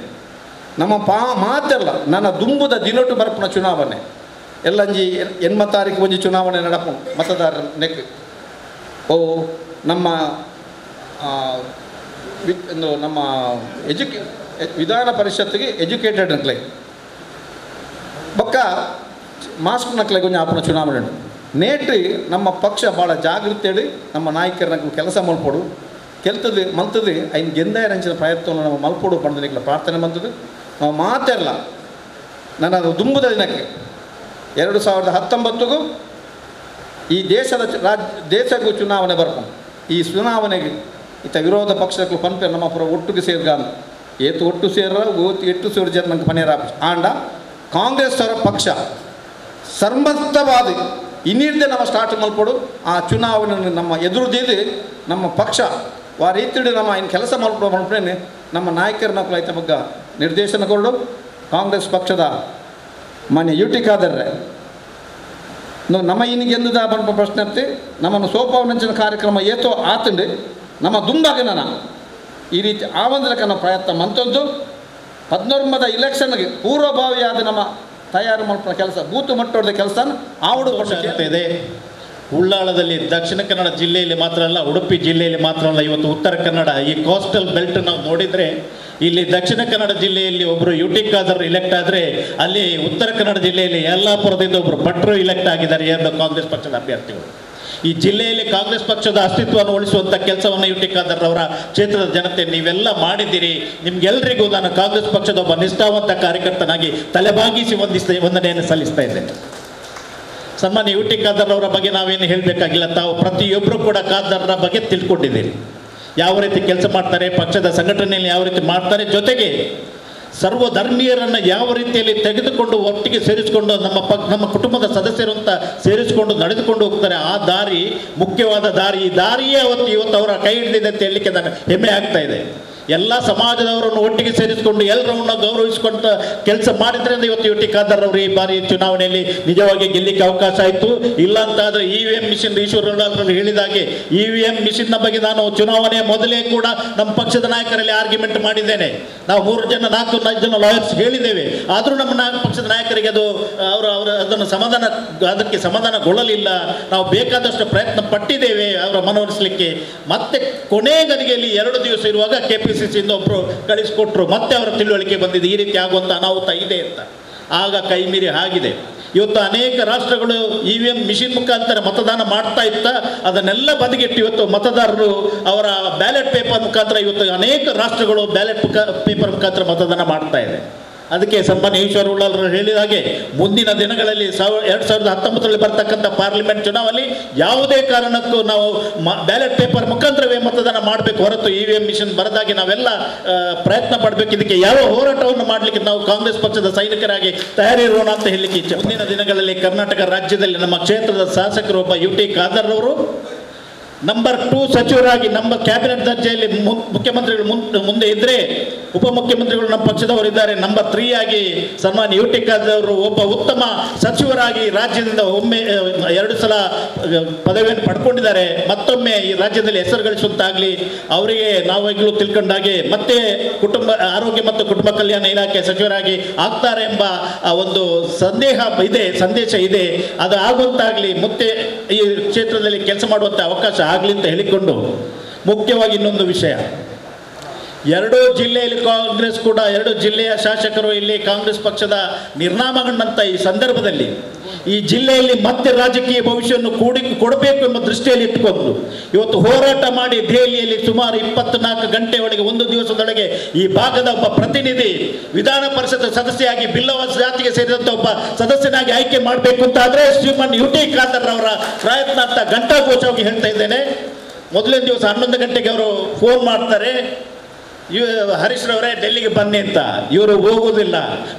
ನಮ್ಮ ಪಾ ಮಾತೆಲ್ಲ ನನ್ನ ದುಂಬುದ ದಿನೊಟ್ಟು ಬರ್ಪುನ ಚುನಾವಣೆ ಎಲ್ಲಂಜಿ 80 ತಾರೀಕು ಒಂಜಿ ಚುನಾವಣೆ ನಡಪು ಮತದಾರರ ನೆಕ್ ಓ ನಮ್ಮ ನಮ್ಮ ವಿಧಾನ ಪರಿಷತ್ತಿಗೆ ಎಜುಕೇಟೆಡ್ ನಕ್ಲೆ ಬೊಕ್ಕ ಮಾಸ್ಕ್ ನಕ್ಲೆ ಕೊಂಚ ಆಪುನ ಚುನಾವಣೆ ನೇಟ್ ನಮ್ಮ ಪಕ್ಷ ಭಾಳ ಜಾಗೃತಿ ನಮ್ಮ ನಾಯಕರ ಕೆಲಸ ಮಲ್ಪೊಡು ಕೆಲ್ತದು ಮಲ್ತದು ಐನ್ ಗೆಂದಾಯರಂಚಿನ ಪ್ರಯತ್ನವನ್ನು ನಮ್ಮ ಮಲ್ಪೊಡು ಪಂಡದ ನಿಕ್ಲ ಪ್ರಾರ್ಥನೆ ಬಂತದ್ದು ನಾವು ಮಾತೆಲ್ಲ ನನ್ನ ಅದು ದುಂಬುದ ದಿನಕ್ಕೆ 2019ಗೂ ಈ ದೇಶದ ದೇಶಕ್ಕೂ ಚುನಾವಣೆ ಬರ್ಕೊಂಡು ಈ ಚುನಾವಣೆಗೆ ಇತ್ತ ವಿರೋಧ ಪಕ್ಷಕ್ಕೂ ಪನ್ಪೆ ನಮ್ಮ ಪುರ ಒಟ್ಟಿಗೆ ಸೇರ್ಗಾನ ಏತು ಒಟ್ಟು ಸೇರ ಎಟ್ಟು ಸೇರು ಜನ ನಂಗೆ ಪನೇರ ಆಂಡ ಕಾಂಗ್ರೆಸ್ ಅವರ ಪಕ್ಷ ಸರ್ಮಸ್ತವಾದ ಇನ್ನಿರ್ದೆ ನಮ್ಮ ಸ್ಟಾರ್ಟ್ ಮಲ್ಪಡು ಆ ಚುನಾವಣೆ ನಮ್ಮ ಎದುರುದಿದ್ದು ನಮ್ಮ ಪಕ್ಷ ಆ ರೀತಿಯಲ್ಲಿ ನಮ್ಮ ಇನ್ನು ಕೆಲಸ ಮಲ್ಪಡು ಮಲ್ಪಡೇನೆ ನಮ್ಮ ನಾಯಕರನ್ನ ಐತ ಬಗ್ಗೆ ನಿರ್ದೇಶನ ಕೊಡು. ಕಾಂಗ್ರೆಸ್ ಪಕ್ಷದ ಮಾನ್ಯ ಯು ಟಿ ಖಾದರ್ರೆ ನಮ್ಮ ಇನ್ನಿಗೆಂದುದ ಪಂಪ ಪ್ರಶ್ನೆ ಅರ್ತಿ ನಮ್ಮನ್ನು ಸೋಪಾವನಂಚಿನ ಕಾರ್ಯಕ್ರಮ ಏತೋ ಆತಂಡು ನಮ್ಮ ದುಂಬಾಗ ನಾನು ಈ ರೀತಿ ಆವಂದ್ರಕ್ಕೆ ನಮ್ಮ ಪ್ರಯತ್ನ ಮಂತದ್ದು 19 ಇಲೆಕ್ಷನ್ಗೆ ಪೂರ್ವಭಾವಿಯಾದ ನಮ್ಮ ತಯಾರು ಮಾಡುವ ಕೆಲಸ ಬೂತು ಮಟ್ಟದ ಕೆಲಸ ಆವಡು ಇದೆ. ಉಳ್ಳಾಳದಲ್ಲಿ ದಕ್ಷಿಣ ಕನ್ನಡ ಜಿಲ್ಲೆಯಲ್ಲಿ ಮಾತ್ರ ಅಲ್ಲ, ಉಡುಪಿ ಜಿಲ್ಲೆಯಲ್ಲಿ ಮಾತ್ರ ಅಲ್ಲ, ಇವತ್ತು ಉತ್ತರ ಕನ್ನಡ ಈ ಕೋಸ್ಟಲ್ ಬೆಲ್ಟ್ ನಾವು ನೋಡಿದರೆ ಇಲ್ಲಿ ದಕ್ಷಿಣ ಕನ್ನಡ ಜಿಲ್ಲೆಯಲ್ಲಿ ಒಬ್ಬರು U T Khader elect ಆದರೆ ಅಲ್ಲಿ ಉತ್ತರ ಕನ್ನಡ ಜಿಲ್ಲೆಯಲ್ಲಿ ಯಲ್ಲಾಪುರದಿಂದ ಒಬ್ಬರು ಭಟ್ರು ಇಲೆಕ್ಟ್ ಆಗಿದ್ದಾರೆ, ಎರಡು ಕಾಂಗ್ರೆಸ್ ಪಕ್ಷದ ಅಭ್ಯರ್ಥಿಗಳು. ಈ ಜಿಲ್ಲೆಯಲ್ಲಿ ಕಾಂಗ್ರೆಸ್ ಪಕ್ಷದ ಅಸ್ತಿತ್ವವನ್ನು ಉಳಿಸುವಂಥ ಕೆಲಸವನ್ನು ಯು ಟಿ ಖಾದರ್ ಅವರ ಕ್ಷೇತ್ರದ ಜನತೆ ನೀವೆಲ್ಲ ಮಾಡಿದ್ದೀರಿ. ನಿಮ್ಗೆಲ್ರಿಗೂ ನಾನು ಕಾಂಗ್ರೆಸ್ ಪಕ್ಷದ ಒಬ್ಬ ನಿಷ್ಠಾವಂತ ಕಾರ್ಯಕರ್ತನಾಗಿ ತಲೆಬಾಗಿಸಿ ವಂದನೆಯನ್ನು ಸಲ್ಲಿಸ್ತಾ ಇದ್ದೇನೆ. ಸನ್ಮಾನ್ಯ ಯು ಟಿ ಖಾದರ್ ಅವರ ಬಗ್ಗೆ ನಾವೇನು ಹೇಳಬೇಕಾಗಿಲ್ಲ, ತಾವು ಪ್ರತಿಯೊಬ್ಬರು ಕೂಡ ಖಾದರ್ರ ಬಗ್ಗೆ ತಿಳ್ಕೊಂಡಿದ್ದೀರಿ. ಯಾವ ರೀತಿ ಕೆಲಸ ಮಾಡ್ತಾರೆ, ಪಕ್ಷದ ಸಂಘಟನೆಯಲ್ಲಿ ಯಾವ ರೀತಿ ಮಾಡ್ತಾರೆ, ಜೊತೆಗೆ ಸರ್ವಧರ್ಮೀಯರನ್ನು ಯಾವ ರೀತಿಯಲ್ಲಿ ತೆಗೆದುಕೊಂಡು ಒಟ್ಟಿಗೆ ಸೇರಿಸಿಕೊಂಡು ನಮ್ಮ ಕುಟುಂಬದ ಸದಸ್ಯರು ಅಂತ ಸೇರಿಸಿಕೊಂಡು ನಡೆದುಕೊಂಡು ಹೋಗ್ತಾರೆ. ಆ ದಾರಿ ಮುಖ್ಯವಾದ ದಾರಿ. ಈ ದಾರಿಯೇ ಇವತ್ತು ಅವರ ಕೈ ಹಿಡಿದಿದೆ ಅಂತ ಹೇಳಲಿಕ್ಕೆ ನಾನು ಹೆಮ್ಮೆ ಆಗ್ತಾ ಇದೆ. ಎಲ್ಲ ಸಮಾಜದವರನ್ನು ಒಟ್ಟಿಗೆ ಸೇರಿಸಿಕೊಂಡು ಎಲ್ಲರನ್ನು ಗೌರವಿಸಿಕೊಂಡ ಕೆಲಸ ಮಾಡಿದ್ರಿಂದ ಇವತ್ತು ಯು ಟಿ ಖಾದರ್ ಅವರು ಈ ಬಾರಿ ಚುನಾವಣೆಯಲ್ಲಿ ನಿಜವಾಗಿ ಗೆಲ್ಲಿಕ್ಕೆ ಅವಕಾಶ ಆಯಿತು. ಇಲ್ಲ ಅಂತಾದರೆ E V M machine, ಈಶ್ವರರು ಹೇಳಿದಾಗೆ E V M ಮಿಷಿನ್ನ ಬಗ್ಗೆ ನಾನು ಚುನಾವಣೆಯ ಮೊದಲೇ ಕೂಡ ನಮ್ಮ ಪಕ್ಷದ ನಾಯಕರಲ್ಲಿ ಆರ್ಗ್ಯುಮೆಂಟ್ ಮಾಡಿದ್ದೇನೆ. ನಾವು 3 ಜನ 4 ಜನ ಲಾಯರ್ಸ್ ಹೇಳಿದ್ದೇವೆ. ಆದರೂ ನಮ್ಮ ಪಕ್ಷದ ನಾಯಕರಿಗೆ ಅದು ಅವರು ಅದನ್ನು ಅದಕ್ಕೆ ಸಮಾಧಾನಗೊಳ್ಳಲಿಲ್ಲ. ನಾವು ಬೇಕಾದಷ್ಟು ಪ್ರಯತ್ನ ಪಟ್ಟಿದ್ದೇವೆ ಅವರ ಮನವೊಲಿಸಲಿಕ್ಕೆ. ಮತ್ತೆ ಕೊನೆ ಗದಿಗೆಯಲ್ಲಿ 2 ದಿವಸ ಇರುವಾಗ KPCC ಒಬ್ಬರು ಕಳಿಸಿಕೊಟ್ರು, ಮತ್ತೆ ಅವರ ತಿಳುವಳಿಕೆ ಬಂದಿದೆ ಈ ರೀತಿ ಆಗುವಂಥ ಅನಾಹುತ ಇದೆ ಅಂತ. ಆಗ ಕೈ ಮೀರಿ ಆಗಿದೆ. ಇವತ್ತು ಅನೇಕ ರಾಷ್ಟ್ರಗಳು EVM machine ಮುಖಾಂತರ ಮತದಾನ ಮಾಡ್ತಾ ಇತ್ತ, ಅದನ್ನೆಲ್ಲ ಬದಿಗಿಟ್ಟು ಇವತ್ತು ಮತದಾರರು ಅವರ ಬ್ಯಾಲೆಟ್ ಪೇಪರ್ ಮುಖಾಂತರ ಇವತ್ತು ಅನೇಕ ರಾಷ್ಟ್ರಗಳು ಬ್ಯಾಲೆಟ್ ಪೇಪರ್ ಮುಖಾಂತರ ಮತದಾನ ಮಾಡ್ತಾ ಇದೆ. ಅದಕ್ಕೆ ಸನ್ಮಾನ್ಯ ಈಶ್ವರ ಉಳ್ಳಾಲರು ಹೇಳಿದ ಹಾಗೆ ಮುಂದಿನ ದಿನಗಳಲ್ಲಿ 2019ರಲ್ಲಿ ಬರ್ತಕ್ಕಂಥ ಪಾರ್ಲಿಮೆಂಟ್ ಚುನಾವಣೆಯಲ್ಲಿ ಯಾವುದೇ ಕಾರಣಕ್ಕೂ ನಾವು ಬ್ಯಾಲೆಟ್ ಪೇಪರ್ ಮುಖಾಂತರವೇ ಮತದಾನ ಮಾಡಬೇಕು ಹೊರತು EVM machine ಬರದಾಗಿ ನಾವೆಲ್ಲ ಪ್ರಯತ್ನ ಪಡಬೇಕು. ಇದಕ್ಕೆ ಯಾವ ಹೋರಾಟವನ್ನು ಮಾಡಲಿಕ್ಕೆ ನಾವು ಕಾಂಗ್ರೆಸ್ ಪಕ್ಷದ ಸೈನಿಕರಾಗಿ ತಯಾರಿರೋಣ ಅಂತ ಹೇಳಲಿಕ್ಕೆ ಇಚ್ಛೆ. ಮುಂದಿನ ದಿನಗಳಲ್ಲಿ ಕರ್ನಾಟಕ ರಾಜ್ಯದಲ್ಲಿ ನಮ್ಮ ಕ್ಷೇತ್ರದ ಶಾಸಕರು ಒಬ್ಬ ಯು ಟಿ ಖಾದರ್ ಅವರು ನಂಬರ್ 2 ಸಚಿವರಾಗಿ ನಮ್ಮ ಕ್ಯಾಬಿನೆಟ್ ದರ್ಜೆಯಲ್ಲಿ ಮುಖ್ಯಮಂತ್ರಿಗಳು ಮುಂದೆ ಇದ್ದರೆ ಉಪಮುಖ್ಯಮಂತ್ರಿಗಳು ನಮ್ಮ ಪಕ್ಷದವರಿದ್ದಾರೆ. ನಂಬರ್ 3 ಆಗಿ ಸನ್ಮಾನ್ಯ ಯು ಟಿ ಖಾದರ್ ಅವರು ಒಬ್ಬ ಉತ್ತಮ ಸಚಿವರಾಗಿ ರಾಜ್ಯದಿಂದ ಒಮ್ಮೆ 2 ಸಲ ಪದವಿಯನ್ನು ಪಡ್ಕೊಂಡಿದ್ದಾರೆ. ಮತ್ತೊಮ್ಮೆ ಈ ರಾಜ್ಯದಲ್ಲಿ ಹೆಸರು ಗಳಿಸುವಂತಾಗಲಿ. ಅವರಿಗೆ ನಾವಾಗಲೂ ತಿಳ್ಕೊಂಡಾಗೆ ಮತ್ತೆ ಕುಟುಂಬ ಆರೋಗ್ಯ ಮತ್ತು ಕುಟುಂಬ ಕಲ್ಯಾಣ ಇಲಾಖೆ ಸಚಿವರಾಗಿ ಆಗ್ತಾರೆ ಎಂಬ ಒಂದು ಸಂದೇಶ ಇದೆ. ಅದು ಆಗುವಂತಾಗಲಿ, ಮತ್ತೆ ಈ ಕ್ಷೇತ್ರದಲ್ಲಿ ಕೆಲಸ ಮಾಡುವಂಥ ಅವಕಾಶ ಆಗಲಿ ಅಂತ ಹೇಳಿಕೊಂಡು, ಮುಖ್ಯವಾಗಿ ಇನ್ನೊಂದು ವಿಷಯ, 2 ಜಿಲ್ಲೆಯಲ್ಲಿ ಕಾಂಗ್ರೆಸ್ ಕೂಡ 2 ಜಿಲ್ಲೆಯ ಶಾಸಕರು ಇಲ್ಲಿ ಕಾಂಗ್ರೆಸ್ ಪಕ್ಷದ ನಿರ್ನಾಮಗೊಂಡಂಥ ಈ ಸಂದರ್ಭದಲ್ಲಿ ಈ ಜಿಲ್ಲೆಯಲ್ಲಿ ಮತ್ತೆ ರಾಜಕೀಯ ಭವಿಷ್ಯವನ್ನು ಕೊಡಬೇಕು ಎಂಬ ದೃಷ್ಟಿಯಲ್ಲಿ ಇಟ್ಟುಕೊಂಡು ಇವತ್ತು ಹೋರಾಟ ಮಾಡಿ ದೆಹಲಿಯಲ್ಲಿ ಸುಮಾರು 24 ಗಂಟೆ ಒಳಗೆ, ಒಂದು ದಿವಸದೊಳಗೆ ಈ ಭಾಗದ ಒಬ್ಬ ಪ್ರತಿನಿಧಿ ವಿಧಾನ ಪರಿಷತ್ ಸದಸ್ಯರಾಗಿ ಬಿಲ್ಲವ ಜಾತಿಗೆ ಸೇರಿದಂಥ ಒಬ್ಬ ಸದಸ್ಯನಾಗಿ ಆಯ್ಕೆ ಮಾಡಬೇಕು ಅಂತ ಆದರೆ ಶ್ರೀಮಾನ್ ಯು ಟಿ ಖಾದರ್ ಅವರ ಪ್ರಯತ್ನ ಅಂತ ಘಂಟಾಘೋಷವಾಗಿ ಹೇಳ್ತಾ ಇದ್ದೇನೆ. ಮೊದಲನೇ ದಿವಸ 11 ಗಂಟೆಗೆ ಅವರು ಫೋನ್ ಮಾಡ್ತಾರೆ. ಹರೀಶ್ರವರೇ ಡೆಲ್ಲಿಗೆ ಬನ್ನಿ ಅಂತ. ಇವರು ಹೋಗೋದಿಲ್ಲ,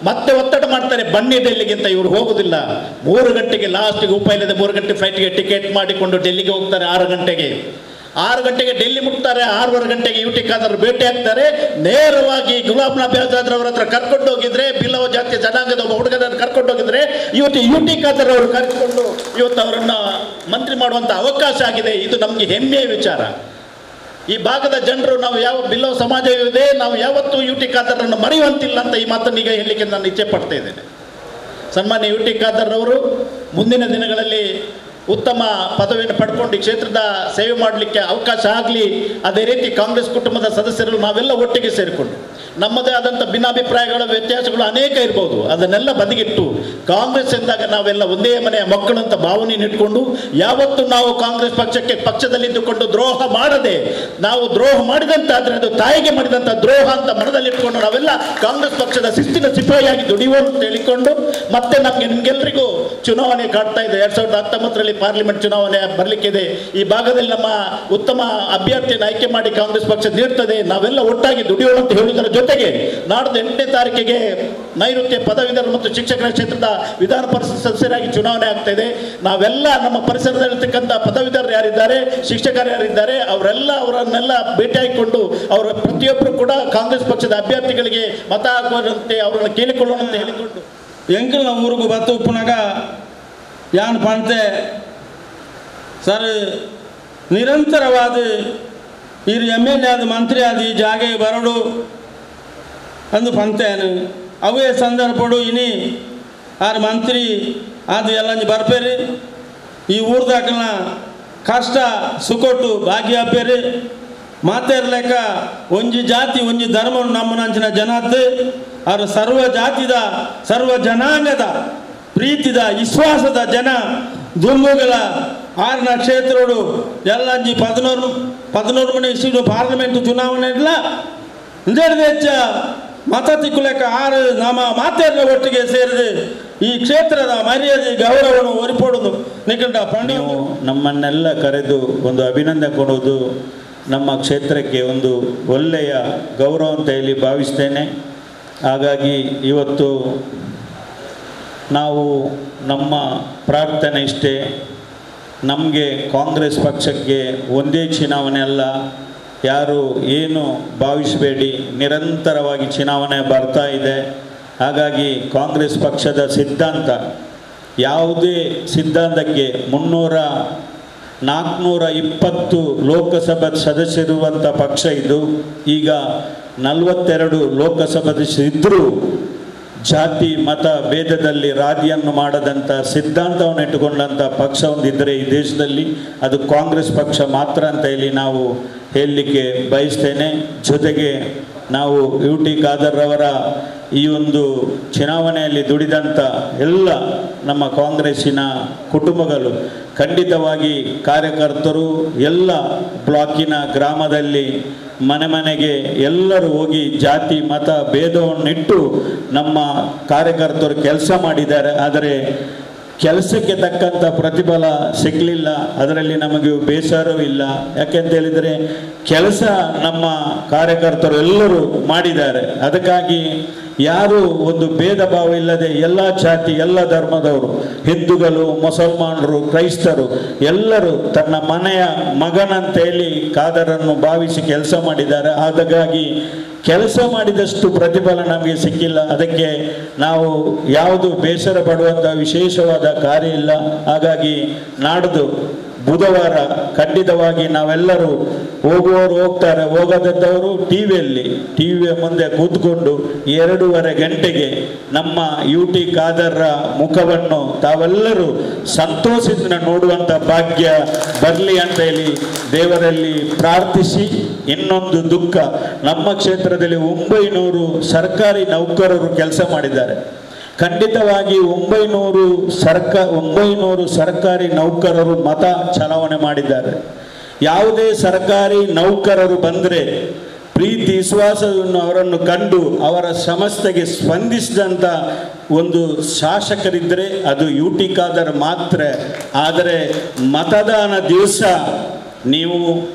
ಮತ್ತೆ ಒತ್ತಡ ಮಾಡ್ತಾರೆ ಬನ್ನಿ ಡೆಲ್ಲಿಗೆ ಅಂತ, ಇವರು ಹೋಗೋದಿಲ್ಲ. 3 ಗಂಟೆಗೆ ಲಾಸ್ಟಿಗೆ ಉಪಾಯ ಇಲ್ಲದೆ 3 ಗಂಟೆ ಫ್ಲೈಟ್ಗೆ ಟಿಕೆಟ್ ಮಾಡಿಕೊಂಡು ಡೆಲ್ಲಿಗೆ ಹೋಗ್ತಾರೆ. 6 ಗಂಟೆಗೆ 6 ಗಂಟೆಗೆ ಡೆಲ್ಲಿ ಮುಟ್ತಾರೆ. 6:30 ಗಂಟೆಗೆ ಯು ಟಿ ಖಾದರ್ ಭೇಟಿ ಆಗ್ತಾರೆ. ನೇರವಾಗಿ ಗುಲಾಬ್ ನಬಿ ಆಜಾದ್ ಅವರ ಹತ್ರ ಕರ್ಕೊಂಡು ಹೋಗಿದ್ರೆ, ಬಿಲ್ಲವ ಜಾತಿಯ ಜನಾಂಗದ ಒಬ್ಬ ಹುಡುಗನನ್ನು ಕರ್ಕೊಂಡು ಹೋಗಿದ್ರೆ, ಇವತ್ತು ಯು ಟಿ ಖಾದರ್ ಅವರು ಕರ್ಕೊಂಡು ಇವತ್ತು ಅವರನ್ನು ಮಂತ್ರಿ ಮಾಡುವಂಥ ಅವಕಾಶ ಆಗಿದೆ. ಇದು ನಮಗೆ ಹೆಮ್ಮೆಯ ವಿಚಾರ. ಈ ಭಾಗದ ಜನರು, ನಾವು ಯಾವ ಬಿಲ್ಲವ ಸಮಾಜವಿದೆ, ನಾವು ಯಾವತ್ತೂ ಯು ಟಿ ಖಾದರ್ರನ್ನು ಮರೆಯುವಂತಿಲ್ಲ ಅಂತ ಈ ಮಾತನ್ನು ಈಗ ಹೇಳಲಿಕ್ಕೆ ನಾನು ಇಚ್ಛೆ ಪಡ್ತಾ ಇದ್ದೇನೆ. ಸನ್ಮಾನ್ಯ ಯು ಟಿ ಖಾದರ್ ಅವರು ಮುಂದಿನ ದಿನಗಳಲ್ಲಿ ಉತ್ತಮ ಪದವಿಯನ್ನು ಪಡ್ಕೊಂಡು ಈ ಕ್ಷೇತ್ರದ ಸೇವೆ ಮಾಡಲಿಕ್ಕೆ ಅವಕಾಶ ಆಗಲಿ. ಅದೇ ರೀತಿ ಕಾಂಗ್ರೆಸ್ ಕುಟುಂಬದ ಸದಸ್ಯರು ನಾವೆಲ್ಲ ಒಟ್ಟಿಗೆ ಸೇರಿಕೊಂಡು ನಮ್ಮದೇ ಆದಂಥ ಭಿನ್ನಾಭಿಪ್ರಾಯಗಳ ವ್ಯತ್ಯಾಸಗಳು ಅನೇಕ ಇರ್ಬೋದು, ಅದನ್ನೆಲ್ಲ ಬದಿಗಿಟ್ಟು ಕಾಂಗ್ರೆಸ್ ಎಂದಾಗ ನಾವೆಲ್ಲ ಒಂದೇ ಮನೆಯ ಮಕ್ಕಳು ಅಂತ ಭಾವನೆಯನ್ನು ಇಟ್ಕೊಂಡು ಯಾವತ್ತೂ ನಾವು ಕಾಂಗ್ರೆಸ್ ಪಕ್ಷದಲ್ಲಿದ್ದುಕೊಂಡು ದ್ರೋಹ ಮಾಡದೆ, ನಾವು ದ್ರೋಹ ಮಾಡಿದಂತಾದರೆ ಅದು ತಾಯಿಗೆ ಮಾಡಿದಂಥ ದ್ರೋಹ ಅಂತ ಮನದಲ್ಲಿಟ್ಕೊಂಡು ನಾವೆಲ್ಲ ಕಾಂಗ್ರೆಸ್ ಪಕ್ಷದ ಶಿಸ್ತಿನ ಸಿಪಾಯಿಯಾಗಿ ದುಡಿಯುವ ಅಂತ ಹೇಳಿಕೊಂಡು, ಮತ್ತೆ ನಮಗೆ ನಿಮಗೆಲ್ಲರಿಗೂ ಚುನಾವಣೆ ಕಾಡ್ತಾ ಇದೆ. 2019ರಲ್ಲಿ ಪಾರ್ಲಿಮೆಂಟ್ ಚುನಾವಣೆ ಬರಲಿಕ್ಕಿದೆ. ಈ ಭಾಗದಲ್ಲಿ ನಮ್ಮ ಉತ್ತಮ ಅಭ್ಯರ್ಥಿಯನ್ನು ಆಯ್ಕೆ ಮಾಡಿ ಕಾಂಗ್ರೆಸ್ ಪಕ್ಷ ನೀಡ್ತದೆ. ನಾವೆಲ್ಲ ಒಟ್ಟಾಗಿ ದುಡಿಯೋಣ ಅಂತ ಹೇಳುವುದರ ಜೊತೆಗೆ ನಾಡ್ದು 8ನೇ ತಾರೀಕಿಗೆ ನೈಋತ್ಯ ಪದವೀಧರ ಮತ್ತು ಶಿಕ್ಷಕರ ಕ್ಷೇತ್ರದ ವಿಧಾನ ಪರಿಷತ್ ಸದಸ್ಯರಾಗಿ ಚುನಾವಣೆ ಆಗ್ತಾ ಇದೆ. ನಾವೆಲ್ಲ ನಮ್ಮ ಪರಿಸರದಲ್ಲಿರ್ತಕ್ಕಂಥ ಪದವೀಧರರು ಯಾರಿದ್ದಾರೆ, ಶಿಕ್ಷಕರು ಯಾರಿದ್ದಾರೆ, ಅವರನ್ನೆಲ್ಲ ಭೇಟಿಯಾಗಿಕೊಂಡು ಅವರ ಪ್ರತಿಯೊಬ್ಬರು ಕೂಡ ಕಾಂಗ್ರೆಸ್ ಪಕ್ಷದ ಅಭ್ಯರ್ಥಿಗಳಿಗೆ ಮತ ಹಾಕುವಂತೆ ಅವರನ್ನು ಕೇಳಿಕೊಳ್ಳೋಣ ಅಂತ ಹೇಳಿಕೊಂಡು ಎಂಕಲ್ನ ಊರಿಗೂ ಬತ್ತು ಉಪ್ಪುನಾಗ ಯಾನ್ ಪಂತೆ ಸರ್ ನಿರಂತರವಾದ ಇರು M L A ಆದ ಮಂತ್ರಿ ಆದ ಈ ಜಾಗೆ ಬರಡು ಅಂದು ಪಂತೇನು ಅವೇ ಸಂದರ್ಭಡು ಇನಿ ಆರು ಮಂತ್ರಿ ಅದು ಎಲ್ಲ ಬರ್ಪೇರಿ ಈ ಊರ್ದಾಕಲ್ನ ಕಷ್ಟ ಸುಕೊಟ್ಟು ಭಾಗ್ಯ ಅಪ್ಪೇರಿ ಮಾತಾಡ್ಲೆಕ್ಕ ಒಂಜಿ ಜಾತಿ ಒಂಜಿ ಧರ್ಮ ನಮ್ಮನಂಚಿನ ಜನಾತ್ ಅವರು ಸರ್ವ ಜಾತಿದ ಸರ್ವ ಜನಾಂಗದ ಪ್ರೀತಿದ ವಿಶ್ವಾಸದ ಜನ ದುರ್ಮುಗಳ ಆರ್ನ ಕ್ಷೇತ್ರೋಡು ಎಲ್ಲಂಜಿ 11 ಮನೆ ಇಷ್ಟು ಪಾರ್ಲಿಮೆಂಟ್ ಚುನಾವಣೆ ಇಲ್ಲ ಹೆಚ್ಚ ಮತ ತಿಕ್ಕುಲೆಕ್ಕ ಆರು ನಮ್ಮ ಮಾತೆಲ್ಲ ಒಟ್ಟಿಗೆ ಸೇರಿದೆ ಈ ಕ್ಷೇತ್ರದ ಮರ್ಯಾದೆ ಗೌರವವನ್ನು ಒರಿಪಡುವುದು ನಿಖಂಡ. ನೀವು ನಮ್ಮನ್ನೆಲ್ಲ ಕರೆದು ಒಂದು ಅಭಿನಂದನೆ ಕೊಡುವುದು ನಮ್ಮ ಕ್ಷೇತ್ರಕ್ಕೆ ಒಂದು ಒಳ್ಳೆಯ ಗೌರವ ಅಂತ ಹೇಳಿ ಭಾವಿಸ್ತೇನೆ. ಹಾಗಾಗಿ ಇವತ್ತು ನಾವು ನಮ್ಮ ಪ್ರಾರ್ಥನೆ ಇಷ್ಟೇ, ನಮಗೆ ಕಾಂಗ್ರೆಸ್ ಪಕ್ಷಕ್ಕೆ ಒಂದೇ ಚುನಾವಣೆ ಅಲ್ಲ, ಯಾರು ಏನು ಭಾವಿಸಬೇಡಿ, ನಿರಂತರವಾಗಿ ಚುನಾವಣೆ ಬರ್ತಾ ಇದೆ. ಹಾಗಾಗಿ ಕಾಂಗ್ರೆಸ್ ಪಕ್ಷದ ಸಿದ್ಧಾಂತ ಯಾವುದೇ ಸಿದ್ಧಾಂತಕ್ಕೆ 420 ಲೋಕಸಭಾ ಸದಸ್ಯರಿರುವಂಥ ಪಕ್ಷ ಇದು. ಈಗ 42 ಲೋಕಸಭಾ ಸದಸ್ಯರಿದ್ದರೂ ಜಾತಿ ಮತ ಭೇದದಲ್ಲಿ ರಾಜಿಯನ್ನು ಮಾಡದಂಥ ಸಿದ್ಧಾಂತವನ್ನು ಇಟ್ಟುಕೊಂಡಂಥ ಪಕ್ಷ ಒಂದಿದ್ದರೆ ಈ ದೇಶದಲ್ಲಿ ಅದು ಕಾಂಗ್ರೆಸ್ ಪಕ್ಷ ಮಾತ್ರ ಅಂತ ಹೇಳಿ ನಾವು ಹೇಳಲಿಕ್ಕೆ ಬಯಸ್ತೇನೆ. ಜೊತೆಗೆ ನಾವು ಯು ಟಿ ಖಾದರ್ ಅವರ ಈ ಒಂದು ಚುನಾವಣೆಯಲ್ಲಿ ದುಡಿದಂಥ ಎಲ್ಲ ನಮ್ಮ ಕಾಂಗ್ರೆಸ್ಸಿನ ಕುಟುಂಬಗಳು, ಖಂಡಿತವಾಗಿ ಕಾರ್ಯಕರ್ತರು ಎಲ್ಲ ಬ್ಲಾಕಿನ ಗ್ರಾಮದಲ್ಲಿ ಮನೆ ಮನೆಗೆ ಎಲ್ಲರೂ ಹೋಗಿ ಜಾತಿ ಮತ ಭೇದವನ್ನಿಟ್ಟು ನಮ್ಮ ಕಾರ್ಯಕರ್ತರು ಕೆಲಸ ಮಾಡಿದ್ದಾರೆ. ಆದರೆ ಕೆಲಸಕ್ಕೆ ತಕ್ಕಂಥ ಪ್ರತಿಫಲ ಸಿಗಲಿಲ್ಲ, ಅದರಲ್ಲಿ ನಮಗೆ ಬೇಸರವೂ ಇಲ್ಲ. ಯಾಕೆಂತ ಹೇಳಿದರೆ ಕೆಲಸ ನಮ್ಮ ಕಾರ್ಯಕರ್ತರು ಎಲ್ಲರೂ ಮಾಡಿದ್ದಾರೆ. ಅದಕ್ಕಾಗಿ ಯಾರು ಒಂದು ಭೇದ ಭಾವ ಇಲ್ಲದೆ ಎಲ್ಲ ಜಾತಿ ಎಲ್ಲ ಧರ್ಮದವರು, ಹಿಂದೂಗಳು, ಮುಸಲ್ಮಾನರು, ಕ್ರೈಸ್ತರು ಎಲ್ಲರೂ ತನ್ನ ಮನೆಯ ಮಗನಂತೇಳಿ ಖಾದರನ್ನು ಭಾವಿಸಿ ಕೆಲಸ ಮಾಡಿದ್ದಾರೆ. ಹಾಗಾಗಿ ಕೆಲಸ ಮಾಡಿದಷ್ಟು ಪ್ರತಿಫಲ ನಮಗೆ ಸಿಕ್ಕಿಲ್ಲ, ಅದಕ್ಕೆ ನಾವು ಯಾವುದು ಬೇಸರ ಪಡುವಂಥ ವಿಶೇಷವಾದ ಕಾರ್ಯ ಇಲ್ಲ. ಹಾಗಾಗಿ ನಾಡ್ದು ಬುಧವಾರ ಖಂಡಿತವಾಗಿ ನಾವೆಲ್ಲರೂ ಹೋಗುವವರು ಹೋಗ್ತಾರೆ, ಹೋಗದಂಥವರು ಟಿ ವಿಯ ಮುಂದೆ ಕೂತ್ಕೊಂಡು 2:30 ಗಂಟೆಗೆ ನಮ್ಮ ಯು ಟಿ ಖಾದರ್ರ ಮುಖವನ್ನು ತಾವೆಲ್ಲರೂ ಸಂತೋಷದಿಂದ ನೋಡುವಂಥ ಭಾಗ್ಯ ಬರಲಿ ಅಂತ ಹೇಳಿ ದೇವರಲ್ಲಿ ಪ್ರಾರ್ಥಿಸಿ. ಇನ್ನೊಂದು ದುಃಖ, ನಮ್ಮ ಕ್ಷೇತ್ರದಲ್ಲಿ 900 ಸರ್ಕಾರಿ ನೌಕರರು ಕೆಲಸ ಮಾಡಿದ್ದಾರೆ. ಖಂಡಿತವಾಗಿ 900 ಸರ್ಕಾರಿ ನೌಕರರು ಮತ ಚಲಾವಣೆ ಮಾಡಿದ್ದಾರೆ. ಯಾವುದೇ ಸರ್ಕಾರಿ ನೌಕರರು ಬಂದರೆ ಪ್ರೀತಿ ವಿಶ್ವಾಸವನ್ನು ಅವರನ್ನು ಕಂಡು ಅವರ ಸಮಸ್ಯೆಗೆ ಸ್ಪಂದಿಸಿದಂಥ ಒಂದು ಶಾಸಕರಿದ್ದರೆ ಅದು ಯು ಟಿ ಖಾದರ್ ಮಾತ್ರ. ಆದರೆ ಮತದಾನ ದಿವಸ ನೀವು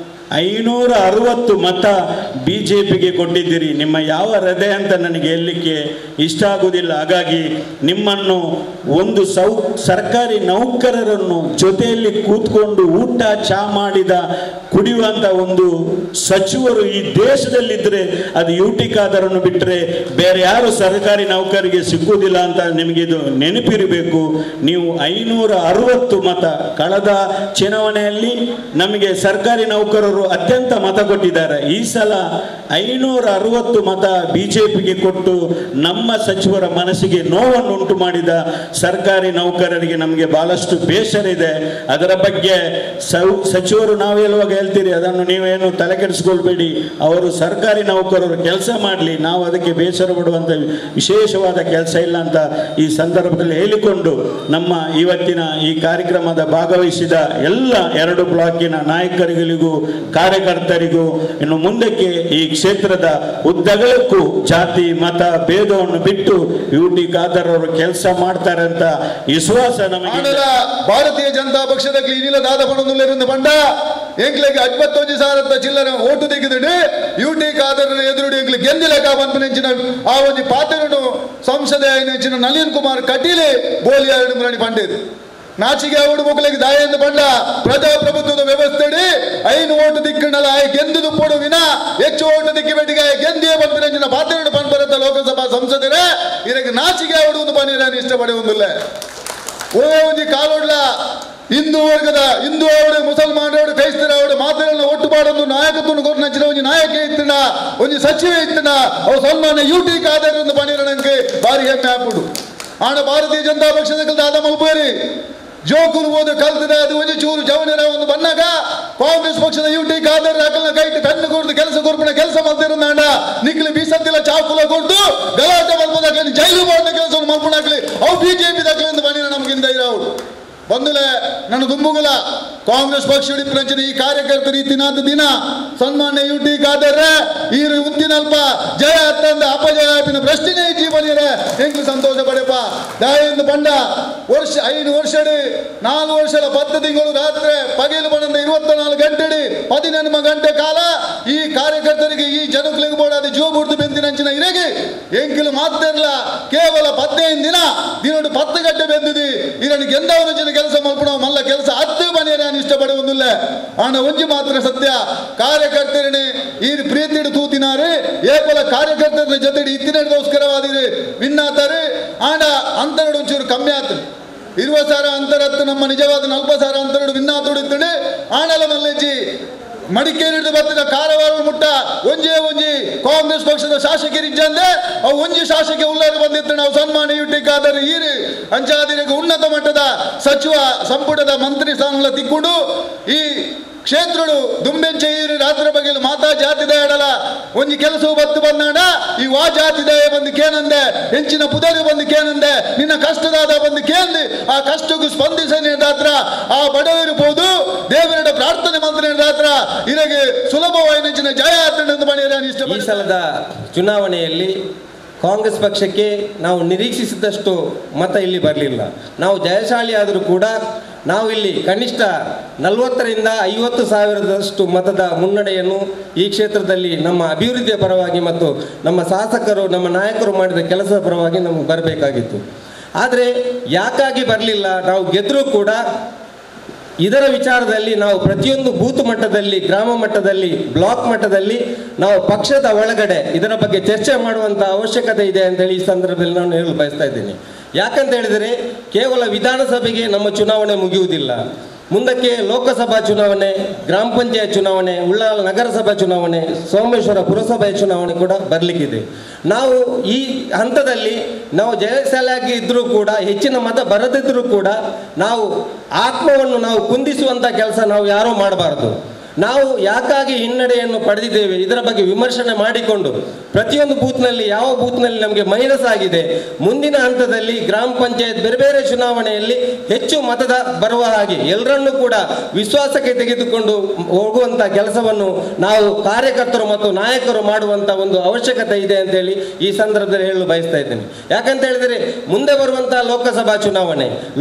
560 ಮತ ಬಿ ಜೆ ಪಿಗೆ ಕೊಟ್ಟಿದ್ದೀರಿ. ನಿಮ್ಮ ಯಾವ ಹೃದಯ ಅಂತ ನನಗೆ ಹೇಳಲಿಕ್ಕೆ ಇಷ್ಟ ಆಗುವುದಿಲ್ಲ. ಹಾಗಾಗಿ ನಿಮ್ಮನ್ನು ಒಂದು ಸರ್ಕಾರಿ ನೌಕರರನ್ನು ಜೊತೆಯಲ್ಲಿ ಕೂತ್ಕೊಂಡು ಊಟ ಚಾ ಮಾಡಿದ ಕುಡಿಯುವಂಥ ಒಂದು ಸಚಿವರು ಈ ದೇಶದಲ್ಲಿದ್ದರೆ ಅದು ಯು ಟಿ ಖಾದರನ್ನು ಬಿಟ್ಟರೆ ಬೇರೆ ಯಾರು ಸರ್ಕಾರಿ ನೌಕರಿಗೆ ಸಿಕ್ಕುವುದಿಲ್ಲ ಅಂತ ನಿಮಗೆ ಇದು ನೆನಪಿರಬೇಕು. ನೀವು 560 ಮತ ಕಳೆದ ಚುನಾವಣೆಯಲ್ಲಿ ನಮಗೆ ಸರ್ಕಾರಿ ನೌಕರರು ಅತ್ಯಂತ ಮತ ಕೊಟ್ಟಿದ್ದಾರೆ. ಈ ಸಲ 560 ಮತ ಬಿ ಜೆ ಪಿಗೆ ಕೊಟ್ಟು ನಮ್ಮ ಸಚಿವರ ಮನಸ್ಸಿಗೆ ನೋವನ್ನು ಉಂಟು ಮಾಡಿದ ಸರ್ಕಾರಿ ನೌಕರರಿಗೆ ನಮಗೆ ಬಹಳಷ್ಟು ಬೇಸರ ಇದೆ. ಅದರ ಬಗ್ಗೆ ಸಚಿವರು ನಾವು ಹೇಳುವಾಗ ಹೇಳ್ತೀರಿ, ಅದನ್ನು ನೀವೇನು ತಲೆ ಕೆಡಿಸ್ಕೊಳ್ಬೇಡಿ, ಅವರು ಸರ್ಕಾರಿ ನೌಕರರು ಕೆಲಸ ಮಾಡಲಿ, ನಾವು ಅದಕ್ಕೆ ಬೇಸರ ಪಡುವಂಥ ವಿಶೇಷವಾದ ಕೆಲಸ ಇಲ್ಲ ಅಂತ ಈ ಸಂದರ್ಭದಲ್ಲಿ ಹೇಳಿಕೊಂಡು ನಮ್ಮ ಇವತ್ತಿನ ಈ ಕಾರ್ಯಕ್ರಮದ ಭಾಗವಹಿಸಿದ ಎಲ್ಲ 2 ಬ್ಲಾಕಿನ ನಾಯಕರುಗಳಿಗೂ ಕಾರ್ಯಕರ್ತರಿಗೂ ಇನ್ನು ಮುಂದಕ್ಕೆ ಈ ಕ್ಷೇತ್ರದ ಉದ್ದಗಲಕ್ಕೂ ಜಾತಿ ಮತ ಭೇದವನ್ನು ಬಿಟ್ಟು ಯು ಟಿ ಖಾದರ್ ಅವರು ಕೆಲಸ ಮಾಡ್ತಾರೆ ಅಂತ ವಿಶ್ವಾಸ ನಮಗೆ. ಭಾರತೀಯ ಜನತಾ ಪಕ್ಷದ ದಾದ ಬಂಡ ಎಂಕ್ಲೆಗೆ 51,000 ಚಿಲ್ಲರೆ ಓಟು ತೆಗೆದಿಡು ಯು ಟಿ ಖಾದರ್ ಎದುರುಡು ಎಂಕ್ಲೆ ಗೆಂದಿಲಕ ಪನ್ಪಿನ ಆ ಒಂಜಿ ಪಾತ್ರನು ಸಂಸದೆ ನೆಂಚಿನ ನಳಿನ್ ಕುಮಾರ್ ಕಟೀಲೆ ಬೋಲಿಯಾರು ಮುರಣಿ ಪಂಡೇದು ನಾಚಿಗೆ ಅವಡು ಮೊಕ್ಕಲಿಗೆ ದಾಯೆಂದು ಬಂಡ ಪ್ರಜಾಪ್ರಭುತ್ವದ ವ್ಯವಸ್ಥೆಡಿ 5 ಓಟು ದಿಕ್ಕಣಲ ಆಯ್ ಗೆಂದುದು ಪೊಡು ವಿನ ಹೆಚ್ಚು ಓಟು ದಿಕ್ಕಿ ಬೆಟ್ಟಿಗೆ ಆಯ್ ಗೆಂದಿಯೇ ಪನ್ಪಿನ ಪಾತ್ರನು ಪನ್ಪರಂತ ಲೋಕಸಭಾ ಸಂಸದರೇ ಇದಕ್ಕೆ ನಾಚಿಗೆ ಅವಡು ಒಂದು ಪನ್ನೀರನ್ನು ಇಷ್ಟಪಡೆ ಒಂದಿಲ್ಲ. ಓವೇ ಒಂಜಿ ಕಾಲೋಡ್ಲ ಹಿಂದೂ ವರ್ಗದ ಹಿಂದೂ ಅವಡು ಮುಸಲ್ಮಾನರವರು ಕ್ರೈಸ್ತರ ಅವಡು ಮಾತುಗಳನ್ನ ಒಟ್ಟು ಮಾಡೊಂದು ನಾಯಕತ್ವವನ್ನು ಕೊಟ್ಟು ನಂಚಿನ ಒಂಜಿ ನಾಯಕ ಇತ್ತನ ಒಂಜಿ ಸಚಿವ ಇತ್ತನ ಅವು ಸನ್ಮಾನ್ಯ ಯು ಟಿ ಖಾದರ್ ಎಂದು ಪನ್ನೀರನಂಗೆ ಭಾರಿ ಹೆಮ್ಮೆ ಆಗ್ಬಿಡು. ಆಣ ಭಾರತೀಯ ಜನತಾ ಪಕ್ಷದ ದಾದ ಮಲ್ಪೇರಿ ಜೋಕುಲು ಹೋದ ಕಲ್ತದ ಅದು ಒಂಜಿ ಚೂರು ಜವನರ ಒಂದು ಬನ್ನಾಗ ಕಾಂಗ್ರೆಸ್ ಪಕ್ಷದ ಯು ಟಿ ಖಾದರ್ ಅಕಲ್ನ ಕೈಟ್ ಕಣ್ಣು ಕೊಡ್ದು ಕೆಲಸ ಕೊರ್ಪಿನ ಕೆಲಸ ಮಲ್ತಿರಂದಾಂಡ ನಿಕ್ಲಿ ಬೀಸತ್ತಿಲ್ಲ ಚಾಕುಲ ಕೊಡ್ದು ಗಲಾಟೆ ಮಲ್ಪದಾಕ್ಲಿ ಜೈಲು ಮಾಡಿದ ಕೆಲಸವನ್ನು ಮಲ್ಪಣಾಕ್ಲಿ ಅವು ಬಿಜೆಪಿ ದಾಖಲೆ ಎಂದು ಬನ್ನಿರ ನಮಗಿಂದ ಇರೋರು ಬಂದಲೆ ನನ್ನ ದುಂಬುಗುಲ ಕಾಂಗ್ರೆಸ್ ಪಕ್ಷ ಹಿಡಿಪಿನ ಈ ಕಾರ್ಯಕರ್ತರು ಇತ್ತಿನಾದ ದಿನ ಸನ್ಮಾನ್ಯ ಯು ಟಿ ಖಾದರ್ ಈ ಉಂತಿನಲ್ಪ ಜಯ ಅತ್ತಂದ ಅಪಜಯ ಆಪಿನ ಪ್ರಶ್ನೆ ಜೀವನಿಯರೇ ಎಂಕ್ಲು ಸಂತೋಷ ಪಡೆಪ ದಾಯಿಂದ ಬಂಡ ವರ್ಷ 5 ವರ್ಷಡಿ 4 ವರ್ಷದ 10 ತಿಂಗಳು ರಾತ್ರಿ ಪಗಲು ಬಂದ 24 ಗಂಟೆಡಿ 18 ಗಂಟೆ ಕಾಲ ಈ ಕಾರ್ಯಕರ್ತರಿಗೆ ಈ ಜನಗಳಿಗೆ ಬೋಡಾದ ಜೀವ ಬುಡ್ದು ಬೆಂದಿನಂಚಿನ ಇರಗಿ ಎಂಕಿಲು ಮಾತಿರಲ್ಲ ಕೇವಲ 15 ದಿನ ದಿನೋಡು 10 ಗಂಟೆ ಬೆಂದಿದಿ ಇದನ್ನು ಗೆಂದವನ ಕೆಲಸ ಮಲ್ಪಣ ಮಲ್ಲ ಕೆಲಸ ಹತ್ತು ಮನೆಯ ನಾನು ಇಷ್ಟಪಡುವುದಿಲ್ಲ. ಆಣ ಒಂಜಿ ಮಾತ್ರ ಸತ್ಯ ಕಾರ್ಯಕರ್ತರನೆ ಈ ಪ್ರೀತಿಡು ತೂತಿನಾರೆ ಏಪಲ ಕಾರ್ಯಕರ್ತರ ಜೊತೆ ಇತ್ತಿನಗೋಸ್ಕರವಾದಿರಿ ವಿನ್ನಾತಾರೆ ಆಂಡ ಅಂತರಡು ಒಂಚೂರು ಕಮ್ಮಿ ಆತು 20,000 ಅಂತರತ್ತು ನಮ್ಮ ನಿಜವಾದ 40,000 ಅಂತರಡು ವಿನ್ನಾತುಡಿತ್ತಡೆ ಆಣಲ ಮಲ್ಲೆಜ್ಜಿ ಮಡಿಕೇರಿ ಬತ್ತಿದ ಕಾರವಾರ ಮುಟ್ಟ ಒಂಜೇ ಒಂಜಿ ಕಾಂಗ್ರೆಸ್ ಪಕ್ಷದ ಶಾಸಕರಿದ್ದಂದೆ ಅವು ಒಂಜಿ ಶಾಸಕ ಉಳ್ಳಾರು ಬಂದಿತ್ತು ನಾವು ಸನ್ಮಾನ ಯು ಟಿ ಖಾದರ್ ಈರು ಅಂಚಾದಿರಿಗೆ ಉನ್ನತ ಮಟ್ಟದ ಸಚಿವ ಸಂಪುಟದ ಮಂತ್ರಿ ಸ್ಥಾನಗಳ ತಿಕ್ಕೊಂಡು ಈ ಕ್ಷೇತ್ರಡು ದುಂಬೆಂಚೆ ಈರು ರಾತ್ರಿ ಬಗೆಲು ಮಾತಾ ಜಾತಿದ ಎಡಲ ಒಂಜಿ ಕೆಲಸವು ಬತ್ತು ಬಂದಾಡ ಈ ವಾ ಜಾತಿದಯ ಬಂದು ಕೇನಂದೆ ಹೆಂಚಿನ ಪುದರಿ ಬಂದು ಕೇನಂದೆ ನಿನ್ನ ಕಷ್ಟದಾದ ಬಂದು ಕೇಂದಿ ಆ ಕಷ್ಟಕ್ಕೂ ಸ್ಪಂದಿಸ ಆ ಬಡವರಿರ್ಬೋದು ದೇವರ ಪ್ರಾರ್ಥನೆ ಮಂತ್ರ ಇರಗೆ ಸುಲಭವಾಗಿ ನೆಂಚಿನ ಜಯ ಇಷ್ಟ. ಈ ಸಲದ ಚುನಾವಣೆಯಲ್ಲಿ ಕಾಂಗ್ರೆಸ್ ಪಕ್ಷಕ್ಕೆ ನಾವು ನಿರೀಕ್ಷಿಸಿದಷ್ಟು ಮತ ಇಲ್ಲಿ ಬರಲಿಲ್ಲ. ನಾವು ಜಯಶಾಲಿ ಆದರೂ ಕೂಡ ನಾವು ಇಲ್ಲಿ ಕನಿಷ್ಠ 40 ರಿಂದ 50 ಸಾವಿರದಷ್ಟು ಮತದ ಮುನ್ನಡೆಯನ್ನು ಈ ಕ್ಷೇತ್ರದಲ್ಲಿ ನಮ್ಮ ಅಭಿವೃದ್ಧಿಯ ಪರವಾಗಿ ಮತ್ತು ನಮ್ಮ ಶಾಸಕರು ನಮ್ಮ ನಾಯಕರು ಮಾಡಿದ ಕೆಲಸದ ಪರವಾಗಿ ನಮಗೆ ಬರಬೇಕಾಗಿತ್ತು. ಆದರೆ ಯಾಕಾಗಿ ಬರಲಿಲ್ಲ? ನಾವು ಗೆದ್ದರೂ ಕೂಡ ಇದರ ವಿಚಾರದಲ್ಲಿ ನಾವು ಪ್ರತಿಯೊಂದು ಬೂತ್ ಮಟ್ಟದಲ್ಲಿ, ಗ್ರಾಮ ಮಟ್ಟದಲ್ಲಿ, ಬ್ಲಾಕ್ ಮಟ್ಟದಲ್ಲಿ ನಾವು ಪಕ್ಷದ ಒಳಗಡೆ ಇದರ ಬಗ್ಗೆ ಚರ್ಚೆ ಮಾಡುವಂಥ ಅವಶ್ಯಕತೆ ಇದೆ ಅಂತೇಳಿ ಈ ಸಂದರ್ಭದಲ್ಲಿ ನಾನು ಹೇಳಲು ಬಯಸ್ತಾ ಇದ್ದೀನಿ. ಯಾಕಂತ ಹೇಳಿದರೆ ಕೇವಲ ವಿಧಾನಸಭೆಗೆ ನಮ್ಮ ಚುನಾವಣೆ ಮುಗಿಯುವುದಿಲ್ಲ. ಮುಂದಕ್ಕೆ ಲೋಕಸಭಾ ಚುನಾವಣೆ, ಗ್ರಾಮ ಪಂಚಾಯತ್ ಚುನಾವಣೆ, ಉಳ್ಳಾಲ ನಗರಸಭಾ ಚುನಾವಣೆ, ಸೋಮೇಶ್ವರ ಪುರಸಭೆಯ ಚುನಾವಣೆ ಕೂಡ ಬರಲಿಕ್ಕಿದೆ. ನಾವು ಈ ಹಂತದಲ್ಲಿ ನಾವು ಜಯಶಾಲಿಯಾಗಿ ಇದ್ದರೂ ಕೂಡ, ಹೆಚ್ಚಿನ ಮತ ಬರದಿದ್ದರೂ ಕೂಡ ನಾವು ಆತ್ಮವನ್ನು ನಾವು ಕುಂದಿಸುವಂಥ ಕೆಲಸ ನಾವು ಯಾರೂ ಮಾಡಬಾರ್ದು. ನಾವು ಯಾಕಾಗಿ ಹಿನ್ನಡೆಯನ್ನು ಪಡೆದಿದ್ದೇವೆ ಇದರ ಬಗ್ಗೆ ವಿಮರ್ಶನೆ ಮಾಡಿಕೊಂಡು ಪ್ರತಿಯೊಂದು ಬೂತ್ನಲ್ಲಿ ಯಾವ ಬೂತ್ನಲ್ಲಿ ನಮಗೆ ಮೈನಸ್ ಆಗಿದೆ, ಮುಂದಿನ ಹಂತದಲ್ಲಿ ಗ್ರಾಮ ಪಂಚಾಯತ್ ಬೇರೆ ಬೇರೆ ಚುನಾವಣೆಯಲ್ಲಿ ಹೆಚ್ಚು ಮತದ ಬರುವ ಹಾಗೆ ಎಲ್ಲರನ್ನೂ ಕೂಡ ವಿಶ್ವಾಸಕ್ಕೆ ತೆಗೆದುಕೊಂಡು ಹೋಗುವಂಥ ಕೆಲಸವನ್ನು ನಾವು ಕಾರ್ಯಕರ್ತರು ಮತ್ತು ನಾಯಕರು ಮಾಡುವಂಥ ಒಂದು ಅವಶ್ಯಕತೆ ಇದೆ ಅಂತೇಳಿ ಈ ಸಂದರ್ಭದಲ್ಲಿ ಹೇಳಲು ಬಯಸ್ತಾ ಇದ್ದೇನೆ. ಯಾಕಂತ ಹೇಳಿದರೆ ಮುಂದೆ ಬರುವಂಥ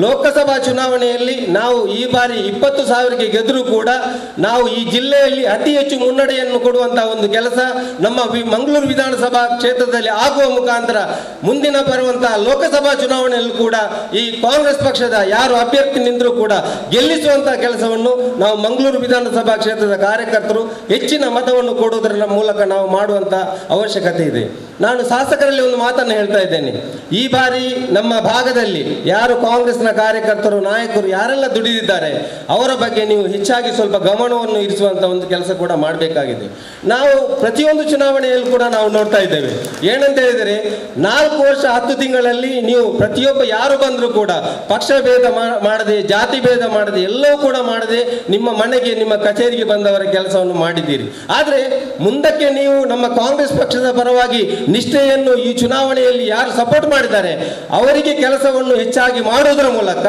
ಲೋಕಸಭಾ ಚುನಾವಣೆಯಲ್ಲಿ ನಾವು ಈ ಬಾರಿ 20,000ಕ್ಕೆ ಗೆದ್ದರೂ ಕೂಡ ನಾವು ಈ ಜಿಲ್ಲೆಯಲ್ಲಿ ಅತಿ ಹೆಚ್ಚು ಮುನ್ನಡೆಯನ್ನು ಕೊಡುವಂತಹ ಒಂದು ಕೆಲಸ ನಮ್ಮ ಮಂಗಳೂರು ವಿಧಾನಸಭಾ ಕ್ಷೇತ್ರದಲ್ಲಿ ಆಗುವ ಮುಖಾಂತರ ಮುಂದಿನ ಬರುವಂತಹ ಲೋಕಸಭಾ ಚುನಾವಣೆಯಲ್ಲೂ ಕೂಡ ಈ ಕಾಂಗ್ರೆಸ್ ಪಕ್ಷದ ಯಾರು ಅಭ್ಯರ್ಥಿ ನಿಂತರೂ ಕೂಡ ಗೆಲ್ಲಿಸುವಂತಹ ಕೆಲಸವನ್ನು ನಾವು ಮಂಗಳೂರು ವಿಧಾನಸಭಾ ಕ್ಷೇತ್ರದ ಕಾರ್ಯಕರ್ತರು ಹೆಚ್ಚಿನ ಮತವನ್ನು ಕೊಡುವುದರ ಮೂಲಕ ನಾವು ಮಾಡುವಂತಹ ಅವಶ್ಯಕತೆ ಇದೆ. ನಾನು ಶಾಸಕರಲ್ಲಿ ಒಂದು ಮಾತನ್ನು ಹೇಳ್ತಾ ಇದ್ದೇನೆ. ಈ ಬಾರಿ ನಮ್ಮ ಭಾಗದಲ್ಲಿ ಯಾರು ಕಾಂಗ್ರೆಸ್ನ ಕಾರ್ಯಕರ್ತರು, ನಾಯಕರು ಯಾರೆಲ್ಲ ದುಡಿದಿದ್ದಾರೆ ಅವರ ಬಗ್ಗೆ ನೀವು ಹೆಚ್ಚಾಗಿ ಸ್ವಲ್ಪ ಗಮನವನ್ನು ಇರಿಸುವಂಥ ಒಂದು ಕೆಲಸ ಕೂಡ ಮಾಡಬೇಕಾಗಿದೆ. ನಾವು ಪ್ರತಿಯೊಂದು ಚುನಾವಣೆಯಲ್ಲೂ ಕೂಡ ನಾವು ನೋಡ್ತಾ ಇದ್ದೇವೆ ಏನಂತ ಹೇಳಿದರೆ, 4 ವರ್ಷ 10 ತಿಂಗಳಲ್ಲಿ ನೀವು ಪ್ರತಿಯೊಬ್ಬ ಯಾರು ಬಂದರೂ ಕೂಡ ಪಕ್ಷ ಭೇದ ಮಾಡದೆ, ಜಾತಿ ಭೇದ ಮಾಡದೆ, ಎಲ್ಲವೂ ಕೂಡ ಮಾಡದೆ ನಿಮ್ಮ ಮನೆಗೆ, ನಿಮ್ಮ ಕಚೇರಿಗೆ ಬಂದವರ ಕೆಲಸವನ್ನು ಮಾಡಿದ್ದೀರಿ. ಆದರೆ ಮುಂದಕ್ಕೆ ನೀವು ನಮ್ಮ ಕಾಂಗ್ರೆಸ್ ಪಕ್ಷದ ಪರವಾಗಿ ನಿಷ್ಠೆಯನ್ನು ಈ ಚುನಾವಣೆಯಲ್ಲಿ ಯಾರು ಸಪೋರ್ಟ್ ಮಾಡಿದ್ದಾರೆ ಅವರಿಗೆ ಕೆಲಸವನ್ನು ಹೆಚ್ಚಾಗಿ ಮಾಡುವುದರ ಮೂಲಕ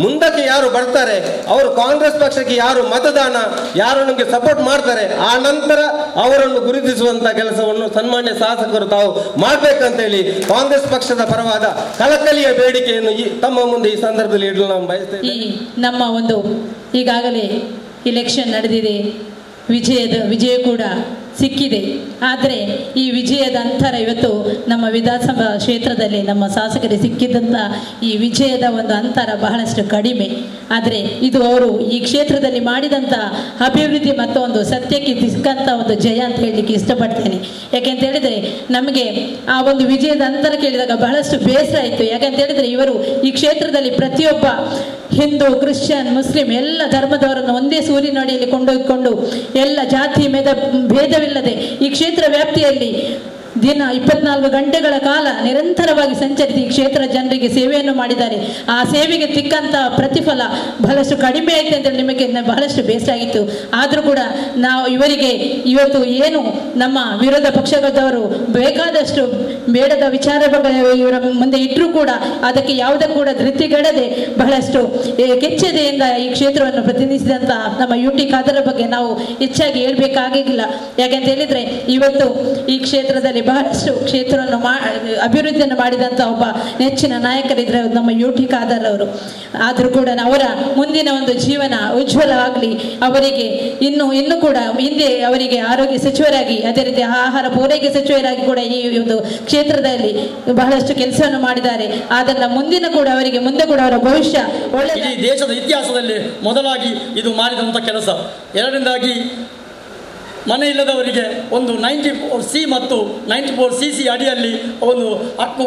ಮುಂದಕ್ಕೆ ಯಾರು ಬರ್ತಾರೆ ಅವರು ಕಾಂಗ್ರೆಸ್ ಪಕ್ಷಕ್ಕೆ ಯಾರು ಮತದಾನ, ಯಾರು ನಮಗೆ ಸಪೋರ್ಟ್ ಮಾಡ್ತಾರೆ ಆ ನಂತರ ಅವರನ್ನು ಗುರುತಿಸುವಂತ ಕೆಲಸವನ್ನು ಸನ್ಮಾನ್ಯ ಶಾಸಕರು ತಾವು ಮಾಡಬೇಕಂತ ಹೇಳಿ ಕಾಂಗ್ರೆಸ್ ಪಕ್ಷದ ಪರವಾದ ಕಳಕಳಿಯ ಬೇಡಿಕೆಯನ್ನು ತಮ್ಮ ಮುಂದೆ ಈ ಸಂದರ್ಭದಲ್ಲಿ ಇಡಲು ನಾವು ಬಯಸ್ತೇವೆ. ಈ ನಮ್ಮ ಒಂದು ಈಗಾಗಲೇ ಇಲೆಕ್ಷನ್ ನಡೆದಿದೆ, ವಿಜಯ ಕೂಡ ಸಿಕ್ಕಿದೆ. ಆದರೆ ಈ ವಿಜಯದ ಅಂತರ ಇವತ್ತು ನಮ್ಮ ವಿಧಾನಸಭಾ ಕ್ಷೇತ್ರದಲ್ಲಿ ನಮ್ಮ ಶಾಸಕರಿಗೆ ಸಿಕ್ಕಿದಂಥ ಈ ವಿಜಯದ ಒಂದು ಅಂತರ ಬಹಳಷ್ಟು ಕಡಿಮೆ. ಆದರೆ ಇದು ಅವರು ಈ ಕ್ಷೇತ್ರದಲ್ಲಿ ಮಾಡಿದಂಥ ಅಭಿವೃದ್ಧಿ ಮತ್ತು ಒಂದು ಸತ್ಯಕ್ಕೆ ಸಿಕ್ಕಂಥ ಒಂದು ಜಯ ಅಂತ ಹೇಳಲಿಕ್ಕೆ ಇಷ್ಟಪಡ್ತೇನೆ. ಯಾಕೆಂತ ಹೇಳಿದರೆ ನಮಗೆ ಆ ಒಂದು ವಿಜಯದ ಅಂತರ ಕೇಳಿದಾಗ ಬಹಳಷ್ಟು ಬೇಸರ ಆಯಿತು. ಯಾಕೆಂತ ಹೇಳಿದರೆ ಇವರು ಈ ಕ್ಷೇತ್ರದಲ್ಲಿ ಪ್ರತಿಯೊಬ್ಬ ಹಿಂದೂ, ಕ್ರಿಶ್ಚಿಯನ್, ಮುಸ್ಲಿಂ ಎಲ್ಲ ಧರ್ಮದವರನ್ನು ಒಂದೇ ಸೂರಿನಡಿಯಲ್ಲಿ ಕೊಂಡೊಯ್ಕೊಂಡು ಎಲ್ಲ ಜಾತಿ ಭೇದವಿಲ್ಲದೆ ಈ ಕ್ಷೇತ್ರ ವ್ಯಾಪ್ತಿಯಲ್ಲಿ ದಿನ 24 ಗಂಟೆಗಳ ಕಾಲ ನಿರಂತರವಾಗಿ ಸಂಚರಿಸಿ ಈ ಕ್ಷೇತ್ರ ಜನರಿಗೆ ಸೇವೆಯನ್ನು ಮಾಡಿದ್ದಾರೆ. ಆ ಸೇವೆಗೆ ಸಿಕ್ಕಂಥ ಪ್ರತಿಫಲ ಬಹಳಷ್ಟು ಕಡಿಮೆ ಆಯಿತು ಅಂತೇಳಿ ನಿಮಗೆ ಬಹಳಷ್ಟು ಬೇಸರ ಆಗಿತ್ತು. ಆದರೂ ಕೂಡ ನಾವು ಇವರಿಗೆ ಇವತ್ತು ಏನು ನಮ್ಮ ವಿರೋಧ ಪಕ್ಷದವರು ಬೇಕಾದಷ್ಟು ಬೇಡದ ವಿಚಾರಗಳ ಇವರ ಮುಂದೆ ಇಟ್ಟರೂ ಕೂಡ ಅದಕ್ಕೆ ಯಾವುದೇ ಕೂಡ ಧೃತಿಗೆಡದೆ ಬಹಳಷ್ಟು ಕೆಚ್ಚೆದೆಯಿಂದ ಈ ಕ್ಷೇತ್ರವನ್ನು ಪ್ರತಿನಿಧಿಸಿದಂಥ ನಮ್ಮ ಯು ಟಿ ಖಾದರ್ ಬಗ್ಗೆ ನಾವು ಹೆಚ್ಚಾಗಿ ಹೇಳಬೇಕಾಗಿಲ್ಲ. ಯಾಕೆಂತ ಹೇಳಿದರೆ ಇವತ್ತು ಈ ಕ್ಷೇತ್ರದಲ್ಲಿ ಬಹಳಷ್ಟು ಕ್ಷೇತ್ರವನ್ನು ಅಭಿವೃದ್ಧಿಯನ್ನು ಮಾಡಿದಂಥ ಒಬ್ಬ ನೆಚ್ಚಿನ ನಾಯಕರಿದ್ದರೆ ನಮ್ಮ ಯು ಟಿ ಖಾದರ್ ಅವರು. ಆದರೂ ಕೂಡ ಅವರ ಮುಂದಿನ ಒಂದು ಜೀವನ ಉಜ್ವಲವಾಗಲಿ, ಅವರಿಗೆ ಇನ್ನೂ ಕೂಡ ಹಿಂದೆ ಅವರಿಗೆ ಆರೋಗ್ಯ ಸಚಿವರಾಗಿ, ಅದೇ ರೀತಿ ಆಹಾರ ಪೂರೈಕೆ ಸಚಿವರಾಗಿ ಕೂಡ ಈ ಒಂದು ಕ್ಷೇತ್ರದಲ್ಲಿ ಬಹಳಷ್ಟು ಕೆಲಸವನ್ನು ಮಾಡಿದ್ದಾರೆ. ಆದರೆ ಮುಂದಿನ ಕೂಡ ಅವರಿಗೆ ಮುಂದೆ ಕೂಡ ಅವರ ಭವಿಷ್ಯ ಒಳ್ಳೆ ಇಡೀ ದೇಶದ ಇತಿಹಾಸದಲ್ಲಿ ಮೊದಲಾಗಿ ಇದು ಮಾಡಿದಂಥ ಕೆಲಸ. ಎರಡನೇದಾಗಿ ಮನೆ ಇಲ್ಲದವರಿಗೆ ಒಂದು 94C ಮತ್ತು 94CC ಅಡಿಯಲ್ಲಿ ಒಂದು ಹಕ್ಕು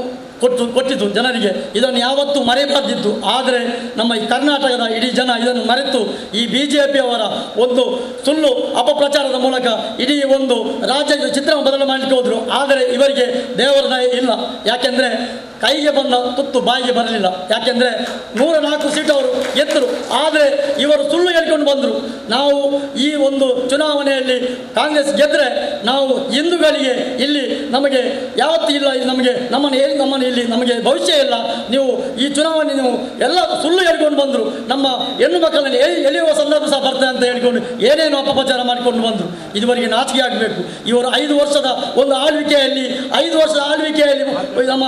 ಕೊಟ್ಟಿತು ಜನರಿಗೆ. ಇದನ್ನು ಯಾವತ್ತೂ ಮರೆಯಬಾರ್ದಿತ್ತು. ಆದರೆ ನಮ್ಮ ಈ ಕರ್ನಾಟಕದ ಇಡೀ ಜನ ಇದನ್ನು ಮರೆತು ಈ ಬಿ ಜೆ ಪಿಯವರ ಒಂದು ಸುಳ್ಳು ಅಪಪ್ರಚಾರದ ಮೂಲಕ ಇಡೀ ಒಂದು ರಾಜ್ಯದ ಚಿತ್ರವನ್ನು ಬದಲು ಮಾಡಲಿಕ್ಕೆ ಹೋದರು. ಆದರೆ ಇವರಿಗೆ ದೇವರ ದಯೆ ಇಲ್ಲ. ಯಾಕೆಂದರೆ ಕೈಗೆ ಬಂದ ತುತ್ತು ಬಾಯಿಗೆ ಬರಲಿಲ್ಲ. ಯಾಕೆಂದರೆ 104 ಸೀಟ್ ಅವರು ಗೆದ್ದರು. ಆದರೆ ಇವರು ಸುಳ್ಳು ಹೇಳ್ಕೊಂಡು ಬಂದರು, ನಾವು ಈ ಒಂದು ಚುನಾವಣೆಯಲ್ಲಿ ಕಾಂಗ್ರೆಸ್ ಗೆದ್ದರೆ ನಾವು ಹಿಂದೂಗಳಿಗೆ ಇಲ್ಲಿ ನಮಗೆ ಯಾವತ್ತೂ ಇಲ್ಲ, ಇಲ್ಲಿ ನಮಗೆ ನಮ್ಮನ್ನು ಇಲ್ಲಿ ನಮಗೆ ಭವಿಷ್ಯ ಇಲ್ಲ, ನೀವು ಈ ಚುನಾವಣೆ ನೀವು ಎಲ್ಲ ಸುಳ್ಳು ಹೇಳ್ಕೊಂಡು ಬಂದರು, ನಮ್ಮ ಹೆಣ್ಣು ಮಕ್ಕಳನ್ನು ಎಳೆಯುವ ಸಂದರ್ಭ ಸಹ ಬರ್ತದೆ ಅಂತ ಹೇಳಿಕೊಂಡು ಏನೇನು ಅಪಪ್ರಚಾರ ಮಾಡಿಕೊಂಡು ಬಂದರು. ಇದುವರೆಗೆ ನಾಚಿಕೆ ಆಗಬೇಕು. ಇವರು 5 ವರ್ಷದ ಒಂದು ಆಳ್ವಿಕೆಯಲ್ಲಿ, 5 ವರ್ಷದ ಆಳ್ವಿಕೆಯಲ್ಲಿ ನಮ್ಮ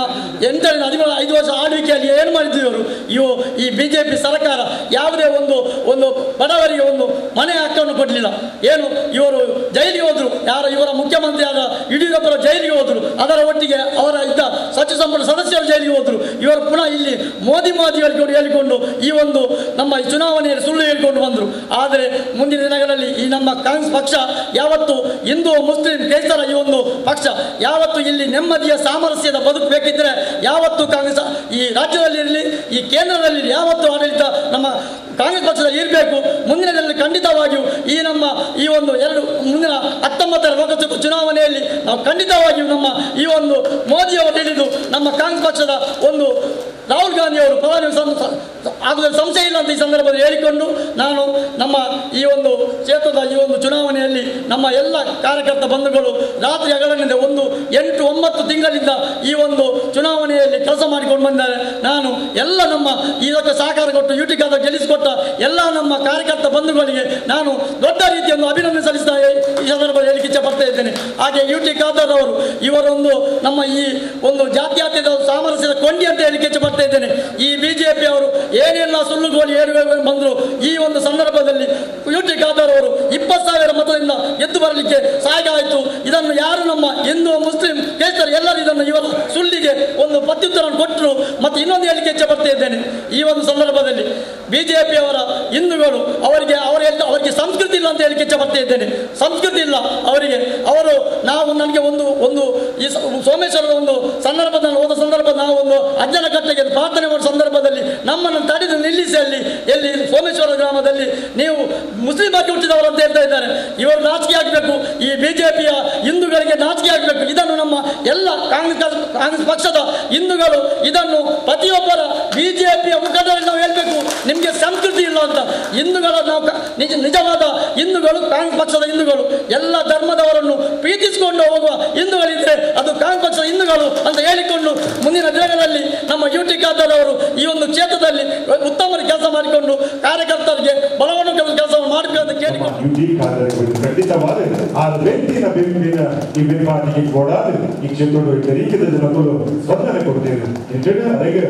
8 ರಿಂದ 13 5 ವರ್ಷ ಆಳ್ವಿಕೆಯಲ್ಲಿ ಏನು ಮಾಡಿದ್ರು ಇವರು? ಇವು ಈ B J P ಸರ್ಕಾರ ಯಾವುದೇ ಒಂದು ಒಂದು ಬಡವರಿಗೆ ಒಂದು ಮನೆ ಹಕ್ಕನ್ನು ಕೊಡಲಿಲ್ಲ. ಏನು ಇವರು ಜೈಲಿಗೆ ಹೋದರು, ಯಾರು ಇವರ ಮುಖ್ಯಮಂತ್ರಿಯಾದ ಯಡಿಯೂರಪ್ಪರ ಜೈಲಿಗೆ ಹೋದರು, ಅದರ ಒಟ್ಟಿಗೆ ಅವರ ಇದ್ದ ಸಚಿವ ಸಂಪುಟ ಸದಸ್ಯರು ಜೈಲಿಗೆ ಹೋದರು. ಇವರು ಪುನಃ ಇಲ್ಲಿ ಮೋದಿ ಮೋದಿ ಹೇಳಿಕೊಂಡು ಈ ಒಂದು ನಮ್ಮ ಚುನಾವಣೆಯಲ್ಲಿ ಸುಳ್ಳು ಹೇಳಿಕೊಂಡು ಬಂದರು. ಆದರೆ ಮುಂದಿನ ದಿನಗಳಲ್ಲಿ ಈ ನಮ್ಮ ಕಾಂಗ್ರೆಸ್ ಪಕ್ಷ ಯಾವತ್ತು ಹಿಂದೂ ಮುಸ್ಲಿಂ ಕ್ರೈಸ್ತರ ಈ ಒಂದು ಪಕ್ಷ ಯಾವತ್ತು ಇಲ್ಲಿ ನೆಮ್ಮದಿಯ ಸಾಮರಸ್ಯದ ಬದುಕು ಬೇಕಿದ್ದರೆ ಯಾವತ್ತು ಕಾಂಗ್ರೆಸ್ ಈ ರಾಜ್ಯದಲ್ಲಿರಲಿ ಈ ಕೇಂದ್ರದಲ್ಲಿ ಯಾವತ್ತು ಆಡಳಿತ ನಮ್ಮ ಕಾಂಗ್ರೆಸ್ ಪಕ್ಷದಲ್ಲಿ ಇರಬೇಕು. ಮುಂದಿನ ದಿನದಲ್ಲಿ ಖಂಡಿತವಾಗಿಯೂ ಈ ನಮ್ಮ ಈ ಒಂದು 2 ಮುಂದಿನ 19ರ ಲೋಕಸಭೆ ಚುನಾವಣೆಯಲ್ಲಿ ನಾವು ಖಂಡಿತವಾಗಿಯೂ ನಮ್ಮ ಈ ಒಂದು ಮೋದಿಯವರು ಹಿಡಿದು ನಮ್ಮ ಕಾಂಗ್ರೆಸ್ ಪಕ್ಷದ ಒಂದು ರಾಹುಲ್ ಗಾಂಧಿಯವರು ಪ್ರಧಾನಿ ಆಗುವುದರಲ್ಲಿ ಸಂಶಯ ಇಲ್ಲ ಅಂತ ಈ ಸಂದರ್ಭದಲ್ಲಿ ಹೇಳಿಕೊಂಡು ನಾನು ನಮ್ಮ ಈ ಒಂದು ಕ್ಷೇತ್ರದ ಈ ಒಂದು ಚುನಾವಣೆಯಲ್ಲಿ ನಮ್ಮ ಎಲ್ಲ ಕಾರ್ಯಕರ್ತ ಬಂಧುಗಳು ರಾತ್ರಿ ಹಗಲಿನಿಂದ ಒಂದು 8-9 ತಿಂಗಳಿಂದ ಈ ಒಂದು ಚುನಾವಣೆಯಲ್ಲಿ ಕೆಲಸ ಮಾಡಿಕೊಂಡು ಬಂದಿದ್ದಾರೆ. ನಾನು ಎಲ್ಲ ನಮ್ಮ ಇದಕ್ಕೆ ಸಹಕಾರ ಕೊಟ್ಟು ಯು ಟಿ ಖಾದರ್ ಗೆಲ್ಲಿಸಿಕೊಟ್ಟ ಎಲ್ಲ ನಮ್ಮ ಕಾರ್ಯಕರ್ತ ಬಂಧುಗಳಿಗೆ ನಾನು ದೊಡ್ಡ ರೀತಿಯನ್ನು ಅಭಿನಂದನೆ ಸಲ್ಲಿಸ್ತಾ ಈ ಸಂದರ್ಭದಲ್ಲಿ ಹೇಳಿಕ್ಕೆ ಇಚ್ಛೆ ಪಡ್ತಾ ಇದ್ದೇನೆ. ಹಾಗೆ ಯು ಟಿ ಖಾದರ್ ಅವರು ಇವರೊಂದು ನಮ್ಮ ಈ ಒಂದು ಜಾತ್ಯತೀತ ಸಾಮರಸ್ಯದ ಕೊಂಡಿ ಅಂತ ಹೇಳಿಕ್ಕೆ ಇಚ್ಛೆ ಪಡ್ತಾ ಇದ್ದೇನೆ. ಈ ಬಿಜೆಪಿ ಅವರು ಏನೆಲ್ಲ ಸುಳ್ಳುಗೋಲಿ ಏರುವೆ ಬಂದರು ಈ ಒಂದು ಸಂದರ್ಭದಲ್ಲಿ ಯು ಟಿ ಖಾದರ್ ಅವರು 20,000 ಮತದಿಂದ ಗೆದ್ದು ಬರಲಿಕ್ಕೆ ಸಹಾಯ ಆಯಿತು. ಇದನ್ನು ಯಾರು ನಮ್ಮ ಹಿಂದೂ ಮುಸ್ಲಿಂ ಕ್ರೈಸ್ತರು ಎಲ್ಲರೂ ಇದನ್ನು ಇವರ ಸುಳ್ಳಿಗೆ ಒಂದು ಪ್ರತ್ಯುತ್ತರವನ್ನು ಕೊಟ್ಟರು. ಮತ್ತು ಇನ್ನೊಂದು ಹೇಳಲಿಕ್ಕೆ ಇಚ್ಛೆ ಪಡ್ತಾ ಇದ್ದೇನೆ, ಈ ಒಂದು ಸಂದರ್ಭದಲ್ಲಿ ಬಿ ಜೆ ಪಿಯವರ ಹಿಂದೂಗಳು ಅವರಿಗೆ ಅವರಿಗೆ ಸಂಸ್ಕೃತಿ ಇಲ್ಲ ಅಂತ ಹೇಳಲಿಕ್ಕೆ ಇಚ್ಛೆ ಪಡ್ತಾ ಇದ್ದೇನೆ. ಸಂಸ್ಕೃತಿ ಇಲ್ಲ ಅವರಿಗೆ. ಅವರು ನಾವು ನನಗೆ ಒಂದು ಒಂದು ಈ ಸೋಮೇಶ್ವರದ ಒಂದು ಸಂದರ್ಭದಲ್ಲಿ ಹೋದ ಸಂದರ್ಭ ನಾವು ಒಂದು ಅಜ್ಜನ ಕಟ್ಟೆಗೆ ಪ್ರಾರ್ಥನೆ ಮಾಡುವ ಸಂದರ್ಭದಲ್ಲಿ ನಮ್ಮನ್ನು ತಡೆದು ನಿಲ್ಲಿಸಿ ಅಲ್ಲಿ ಎಲ್ಲಿ ಸೋಮೇಶ್ವರ ಗ್ರಾಮದಲ್ಲಿ ನೀವು ಮುಸ್ಲಿಂ ಆಗಿ ಹುಟ್ಟಿದವರು ಅಂತ ಹೇಳ್ತಾ ಇದ್ದಾರೆ. ಇವರು ನಾಚಿಕೆ ಆಗಬೇಕು, ಈ ಬಿಜೆಪಿಯ ಹಿಂದೂಗಳಿಗೆ ನಾಚಿಕೆ ಆಗಬೇಕು. ಇದನ್ನು ನಮ್ಮ ಎಲ್ಲ ಕಾಂಗ್ರೆಸ್ ಪಕ್ಷದ ಹಿಂದೂಗಳು ಇದನ್ನು ಪ್ರತಿಯೊಬ್ಬರ ಬಿಜೆಪಿಯ ಮುಖಂಡರಿಗೆ ನಾವು ಹೇಳಬೇಕು, ನಿಮಗೆ ಸಂಸ್ಕೃತಿ ಇಲ್ಲ ಅಂತ. ಹಿಂದೂಗಳ ನಾವು ನಿಜವಾದ ಹಿಂದೂಗಳು ಕಾಂಗ್ರೆಸ್ ಪಕ್ಷದ ಹಿಂದೂಗಳು, ಎಲ್ಲ ಧರ್ಮದವರನ್ನು ಪ್ರೀತಿಸಿಕೊಂಡು ಹೋಗುವ ಹಿಂದೂಗಳಿದ್ದರೆ ಅದು ಕಾಂಗ್ರೆಸ್ ಪಕ್ಷದ ಹಿಂದೂಗಳು ಅಂತ ಹೇಳಿಕೊಂಡು ಮುಂದಿನ ದಿನಗಳಲ್ಲಿ ನಮ್ಮ ಯು ಟಿ ಖಾದರ್ ಅವರು ಈ ಒಂದು ಕ್ಷೇತ್ರದಲ್ಲಿ ಉತ್ತಮ ಕೆಲಸ ಮಾಡಿಕೊಂಡು ಕಾರ್ಯಕರ್ತರಿಗೆ ಬಲವನ್ನು ಕೆಲಸವನ್ನು ಮಾಡಬೇಕು ಅಂತ ಕೇಳಿಕೊಂಡು ಯು ಟಿ ಖಾದರ್ ಖಂಡಿತವಾದ ಆ ವ್ಯಕ್ತಿನ ಬೆಂಬಿನ ಈ ಬೆಂಬಾಟಿಗೆ ಕೊಡಾದ ಈ ಕ್ಷೇತ್ರದ ರೀತಿಯ ಜನಗಳು ಸ್ಪಂದನೆ ಕೊಡ್ತೇವೆ ಅಂತೇಳಿ ಅದಕ್ಕೆ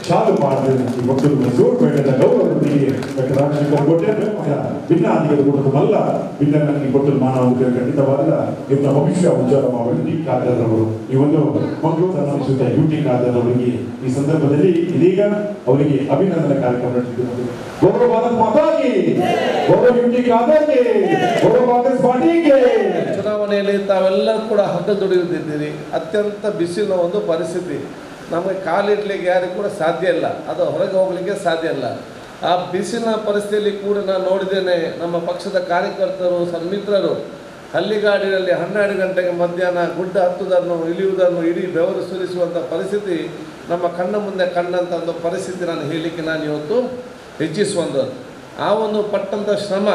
ಶಾಲು ಮಾಡಿದ ಈ ಭಕ್ತರು ಮೈಸೂರು ಗೌರವದೊಂದಿಗೆ ಡಾಕ್ಟರ್ ರಾಜಶೇಖರ್ ಕೋಟೆ ಭಿನ್ನ ಆದಿಗಳು ಕೊಟ್ಟದ್ದು ಮಲ್ಲ ಭಿನ್ನ ಕೊಟ್ಟದ್ದು ಮಾನವ ಖಂಡಿತವಾದ ಇವರ ಭವಿಷ್ಯ ಉಜ್ವಲ ಮಾಡುವ ಟಿ ಖಾದರ್ ಅವರು ಈ ಒಂದು ಮಂಗಳೂರು ಸನ್ಮಾನಿಸುತ್ತ ಯು ಟಿ ಖಾದರ್ ಅವರಿಗೆ ಈ ಸಂದರ್ಭದಲ್ಲಿ ಇದೀಗ ಅವರಿಗೆ ಅಭಿನಂದನೆ ಕಾರ್ಯಕ್ರಮ ನಡೆಸಿದ್ದು. ಗೌರವ ಭಾರತ್ ಮಾತಾಗೆ, ಗೌರವ ಯು ಟಿ ಖಾದರ್ಗೆ, ಗೌರವ ಕಾಂಗ್ರೆಸ್ ಪಾರ್ಟಿಗೆ. ಚುನಾವಣೆಯಲ್ಲಿ ತಾವೆಲ್ಲರೂ ಕೂಡ ಹಗ್ಗ ದುಡಿಯುತ್ತಿದ್ದೀರಿ. ಅತ್ಯಂತ ಬಿಸಿಲಿನ ಒಂದು ಪರಿಸ್ಥಿತಿ, ನಮಗೆ ಕಾಲಿಡಲಿಕ್ಕೆ ಯಾರಿಗೂ ಕೂಡ ಸಾಧ್ಯ ಇಲ್ಲ, ಅದು ಹೊರಗೆ ಹೋಗಲಿಕ್ಕೆ ಸಾಧ್ಯ ಇಲ್ಲ. ಆ ಬಿಸಿಲಿನ ಪರಿಸ್ಥಿತಿಯಲ್ಲಿ ಕೂಡ ನಾನು ನೋಡಿದ್ದೇನೆ, ನಮ್ಮ ಪಕ್ಷದ ಕಾರ್ಯಕರ್ತರು ಸನ್ಮಿತ್ರರು ಹಳ್ಳಿಗಾಡಿನಲ್ಲಿ 12 ಗಂಟೆಗೆ ಮಧ್ಯಾಹ್ನ ಗುಡ್ಡ ಹತ್ತುವುದನ್ನು ಇಳಿಯುವುದನ್ನು ಇಡೀ ಬೆವರು ಸುರಿಸುವಂಥ ಪರಿಸ್ಥಿತಿ ನಮ್ಮ ಕಣ್ಣ ಮುಂದೆ ಕಂಡಂಥ ಒಂದು ಪರಿಸ್ಥಿತಿ ನಾನು ಹೇಳಲಿಕ್ಕೆ ನಾನು ಇವತ್ತು ಹೆಚ್ಚಿಸುವಂಥದ್ದು. ಆ ಒಂದು ಪಟ್ಟಂಥ ಶ್ರಮ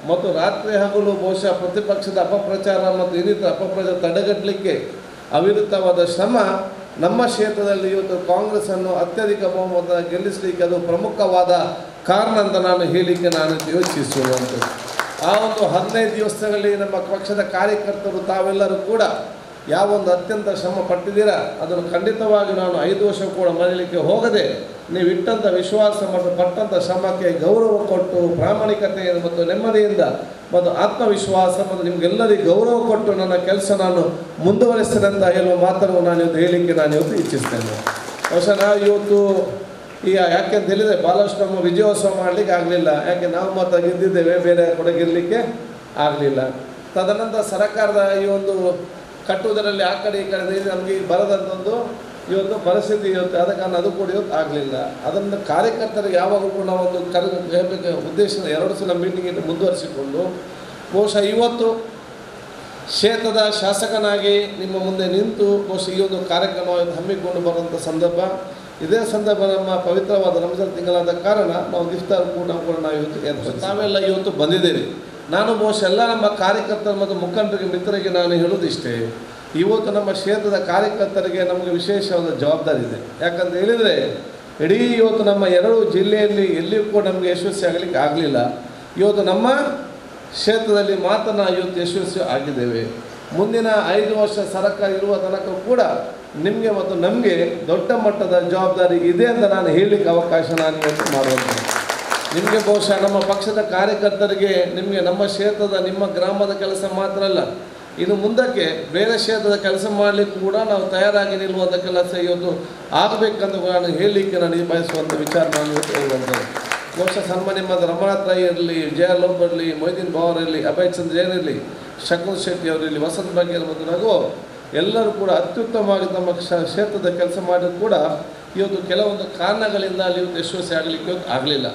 ಮತ್ತು ರಾತ್ರಿ ಹಗಲು ಬಹುಶಃ ಪ್ರತಿಪಕ್ಷದ ಅಪಪ್ರಚಾರ ಮತ್ತು ಇನ್ನಿತರ ಅಪಪ್ರಚಾರ ತಡೆಗಟ್ಟಲಿಕ್ಕೆ ಅವಿರತವಾದ ಶ್ರಮ ನಮ್ಮ ಕ್ಷೇತ್ರದಲ್ಲಿ ಇವತ್ತು ಕಾಂಗ್ರೆಸ್ಸನ್ನು ಅತ್ಯಧಿಕ ಬಹುಮತ ಗೆಲ್ಲಿಸಲಿಕ್ಕೆ ಅದು ಪ್ರಮುಖವಾದ ಕಾರಣ ಅಂತ ನಾನು ಹೇಳಲಿಕ್ಕೆ ನಾನು ಯೋಚಿಸುವಂಥದ್ದು. ಆ ಒಂದು 15 ದಿವಸಗಳಲ್ಲಿ ನಮ್ಮ ಪಕ್ಷದ ಕಾರ್ಯಕರ್ತರು ತಾವೆಲ್ಲರೂ ಕೂಡ ಯಾವೊಂದು ಅತ್ಯಂತ ಶ್ರಮ ಪಟ್ಟಿದ್ದೀರಾ ಅದನ್ನು ಖಂಡಿತವಾಗಿ ನಾನು 5 ವರ್ಷ ಕೂಡ ಮರೀಲಿಕ್ಕೆ ಹೋಗದೆ ನೀವು ಇಟ್ಟಂಥ ವಿಶ್ವಾಸ ಮತ್ತು ಪಟ್ಟಂಥ ಶ್ರಮಕ್ಕೆ ಗೌರವ ಕೊಟ್ಟು ಪ್ರಾಮಾಣಿಕತೆಯನ್ನು ಮತ್ತು ನೆಮ್ಮದಿಯಿಂದ ಮತ್ತು ಆತ್ಮವಿಶ್ವಾಸ ಮತ್ತು ನಿಮಗೆಲ್ಲರಿಗೂ ಗೌರವ ಕೊಟ್ಟು ನನ್ನ ಕೆಲಸ ನಾನು ಮುಂದುವರಿಸ್ತೇನೆ ಅಂತ ಹೇಳುವ ಮಾತನ್ನು ನಾನು ಇವತ್ತು ಹೇಳಲಿಕ್ಕೆ ನಾನು ಇವತ್ತು ಇಚ್ಛಿಸ್ತೇನೆ. ಬಹುಶಃ ನಾವು ಇವತ್ತು ಈಗ ಯಾಕೆ ಅಂತ ಹೇಳಿದರೆ ಭಾಳಷ್ಟು ನಮ್ಮ ವಿಜಯೋತ್ಸವ ಮಾಡಲಿಕ್ಕೆ ಆಗಲಿಲ್ಲ, ಯಾಕೆ ನಾವು ಮಾತ್ರ ಗೆದ್ದಿದ್ದೇವೆ, ಬೇರೆ ಕೂಡ ಗೆಲ್ಲಲಿಕ್ಕೆ ಆಗಲಿಲ್ಲ. ತದನಂತರ ಸರ್ಕಾರದ ಈ ಒಂದು ಕಟ್ಟುವುದರಲ್ಲಿ ಆ ಕಡೆ ಈ ಕಡೆ ನಮಗೆ ಬರದಂತೊಂದು ಈ ಒಂದು ಪರಿಸ್ಥಿತಿ ಇವತ್ತು, ಆದ ಕಾರಣ ಅದು ಕೂಡ ಇವತ್ತು ಆಗಲಿಲ್ಲ. ಅದನ್ನು ಕಾರ್ಯಕರ್ತರಿಗೆ ಯಾವಾಗಲೂ ಕೂಡ ನಾವೊಂದು ಕರೆ ಉದ್ದೇಶದ 2 ಸಲ ಮೀಟಿಂಗನ್ನು ಮುಂದುವರಿಸಿಕೊಂಡು ಬಹುಶಃ ಇವತ್ತು ಕ್ಷೇತ್ರದ ಶಾಸಕನಾಗಿ ನಿಮ್ಮ ಮುಂದೆ ನಿಂತು ಬಹುಶಃ ಈ ಒಂದು ಕಾರ್ಯಕ್ರಮ ಹಮ್ಮಿಕೊಂಡು ಬರುವಂಥ ಸಂದರ್ಭ, ಇದೇ ಸಂದರ್ಭ ನಮ್ಮ ಪವಿತ್ರವಾದ ರಂಜಾನ್ ತಿಂಗಳಾದ ಕಾರಣ ನಾವು ಇಫ್ತಾರ್ ಕೂಡ ನಾವು ಇವತ್ತು ಏರ್ಪಡಿಸಿ ತಾವೆಲ್ಲ ಇವತ್ತು ಬಂದಿದ್ದೇವೆ. ನಾನು ಬಹುಶಃ ಎಲ್ಲ ನಮ್ಮ ಕಾರ್ಯಕರ್ತರು ಮತ್ತು ಮುಖಂಡರಿಗೆ ಮಿತ್ರರಿಗೆ ನಾನು ಹೇಳೋದು ಇಷ್ಟೇ, ಇವತ್ತು ನಮ್ಮ ಕ್ಷೇತ್ರದ ಕಾರ್ಯಕರ್ತರಿಗೆ ನಮಗೆ ವಿಶೇಷವಾದ ಜವಾಬ್ದಾರಿ ಇದೆ. ಯಾಕಂತ ಹೇಳಿದರೆ ಇಡೀ ಇವತ್ತು ನಮ್ಮ 2 ಜಿಲ್ಲೆಯಲ್ಲಿ ಎಲ್ಲಿಯೂ ಕೂಡ ನಮಗೆ ಯಶಸ್ವಿ ಆಗಲಿಕ್ಕೆ ಆಗಲಿಲ್ಲ. ಇವತ್ತು ನಮ್ಮ ಕ್ಷೇತ್ರದಲ್ಲಿ ಮಾತ್ರ ನಾವು ಇವತ್ತು ಯಶಸ್ವಿ ಆಗಿದ್ದೇವೆ. ಮುಂದಿನ 5 ವರ್ಷ ಸರ್ಕಾರ ಇರುವ ತನಕ ಕೂಡ ನಿಮಗೆ ಮತ್ತು ನಮಗೆ ದೊಡ್ಡ ಮಟ್ಟದ ಜವಾಬ್ದಾರಿ ಇದೆ ಅಂತ ನಾನು ಹೇಳಲಿಕ್ಕೆ ಅವಕಾಶ ನಾನು ಇವತ್ತು ಮಾಡುವಂಥದ್ದು. ನಿಮಗೆ ಬಹುಶಃ ನಮ್ಮ ಪಕ್ಷದ ಕಾರ್ಯಕರ್ತರಿಗೆ ನಿಮಗೆ ನಮ್ಮ ಕ್ಷೇತ್ರದ ನಿಮ್ಮ ಗ್ರಾಮದ ಕೆಲಸ ಮಾತ್ರ ಅಲ್ಲ, ಇನ್ನು ಮುಂದಕ್ಕೆ ಬೇರೆ ಕ್ಷೇತ್ರದ ಕೆಲಸ ಮಾಡಲಿಕ್ಕೆ ಕೂಡ ನಾವು ತಯಾರಾಗಿ ನಿಲ್ಲುವಂಥ ಕೆಲಸ ಇವತ್ತು ಆಗಬೇಕಂತ ನಾನು ಹೇಳಲಿಕ್ಕೆ ನಾನು ಬಯಸುವಂಥ ವಿಚಾರ ನಾನು ಇವತ್ತು ಹೇಳುವಂಥದ್ದು. ಬಹುಶಃ ಸನ್ಮಾನ್ಯ ರಮಣಾಥ್ ರೈ ಇರಲಿ, ಜೆ ಆರ್ ಲೋಬ್ ಇರಲಿ, ಮೊಯ್ದೀನ್ ಬಾವರ್ ಇರಲಿ, ಅಭಯ್ ಚಂದ್ರ ಜೈನ್ ಇರಲಿ, ಶಕುನ್ ಶೆಟ್ಟಿ ಅವರಿರಲಿ, ವಸಂತ್ ಬಗೇರ್ ಮತ್ತು ರಘು ಎಲ್ಲರೂ ಕೂಡ ಅತ್ಯುತ್ತಮವಾಗಿ ತಮ್ಮ ಕ್ಷೇತ್ರದ ಕೆಲಸ ಮಾಡಿದ್ರು ಕೂಡ ಇವತ್ತು ಕೆಲವೊಂದು ಕಾರಣಗಳಿಂದ ಅಲ್ಲಿ ಇವತ್ತು ಯಶಸ್ವಿ ಆಗಲಿಕ್ಕೆ ಇವತ್ತು ಆಗಲಿಲ್ಲ.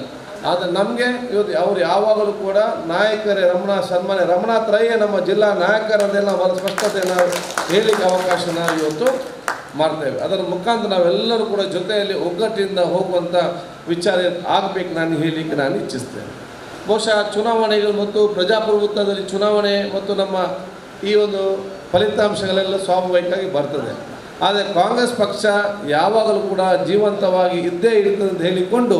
ಆದರೆ ನಮಗೆ ಇವತ್ತು ಅವರು ಯಾವಾಗಲೂ ಕೂಡ ನಾಯಕರೇ ಸನ್ಮಾನ್ಯ ರಮಣಾಥ್ ರೈಯೇ ನಮ್ಮ ಜಿಲ್ಲಾ ನಾಯಕರಂತೆಲ್ಲ ಭಾಳ ಸ್ಪಷ್ಟತೆ ನಾವು ಹೇಳಲಿಕ್ಕೆ ಅವಕಾಶ ನಾವು ಇವತ್ತು ಮಾಡ್ತೇವೆ. ಅದರ ಮುಖಾಂತರ ನಾವೆಲ್ಲರೂ ಕೂಡ ಜೊತೆಯಲ್ಲಿ ಒಗ್ಗಟ್ಟಿನಿಂದ ಹೋಗುವಂಥ ವಿಚಾರ ಆಗಬೇಕು ನಾನು ಹೇಳಲಿಕ್ಕೆ ನಾನು ಇಚ್ಛಿಸ್ತೇನೆ. ಬಹುಶಃ ಚುನಾವಣೆಗಳು ಮತ್ತು ಪ್ರಜಾಪ್ರಭುತ್ವದಲ್ಲಿ ಚುನಾವಣೆ ಮತ್ತು ನಮ್ಮ ಈ ಒಂದು ಫಲಿತಾಂಶಗಳೆಲ್ಲ ಸ್ವಾಭಾವಿಕವಾಗಿ ಬರ್ತದೆ. ಆದರೆ ಕಾಂಗ್ರೆಸ್ ಪಕ್ಷ ಯಾವಾಗಲೂ ಕೂಡ ಜೀವಂತವಾಗಿ ಇದ್ದೇ ಇರ್ತದೆ ಅಂತ ಹೇಳಿಕೊಂಡು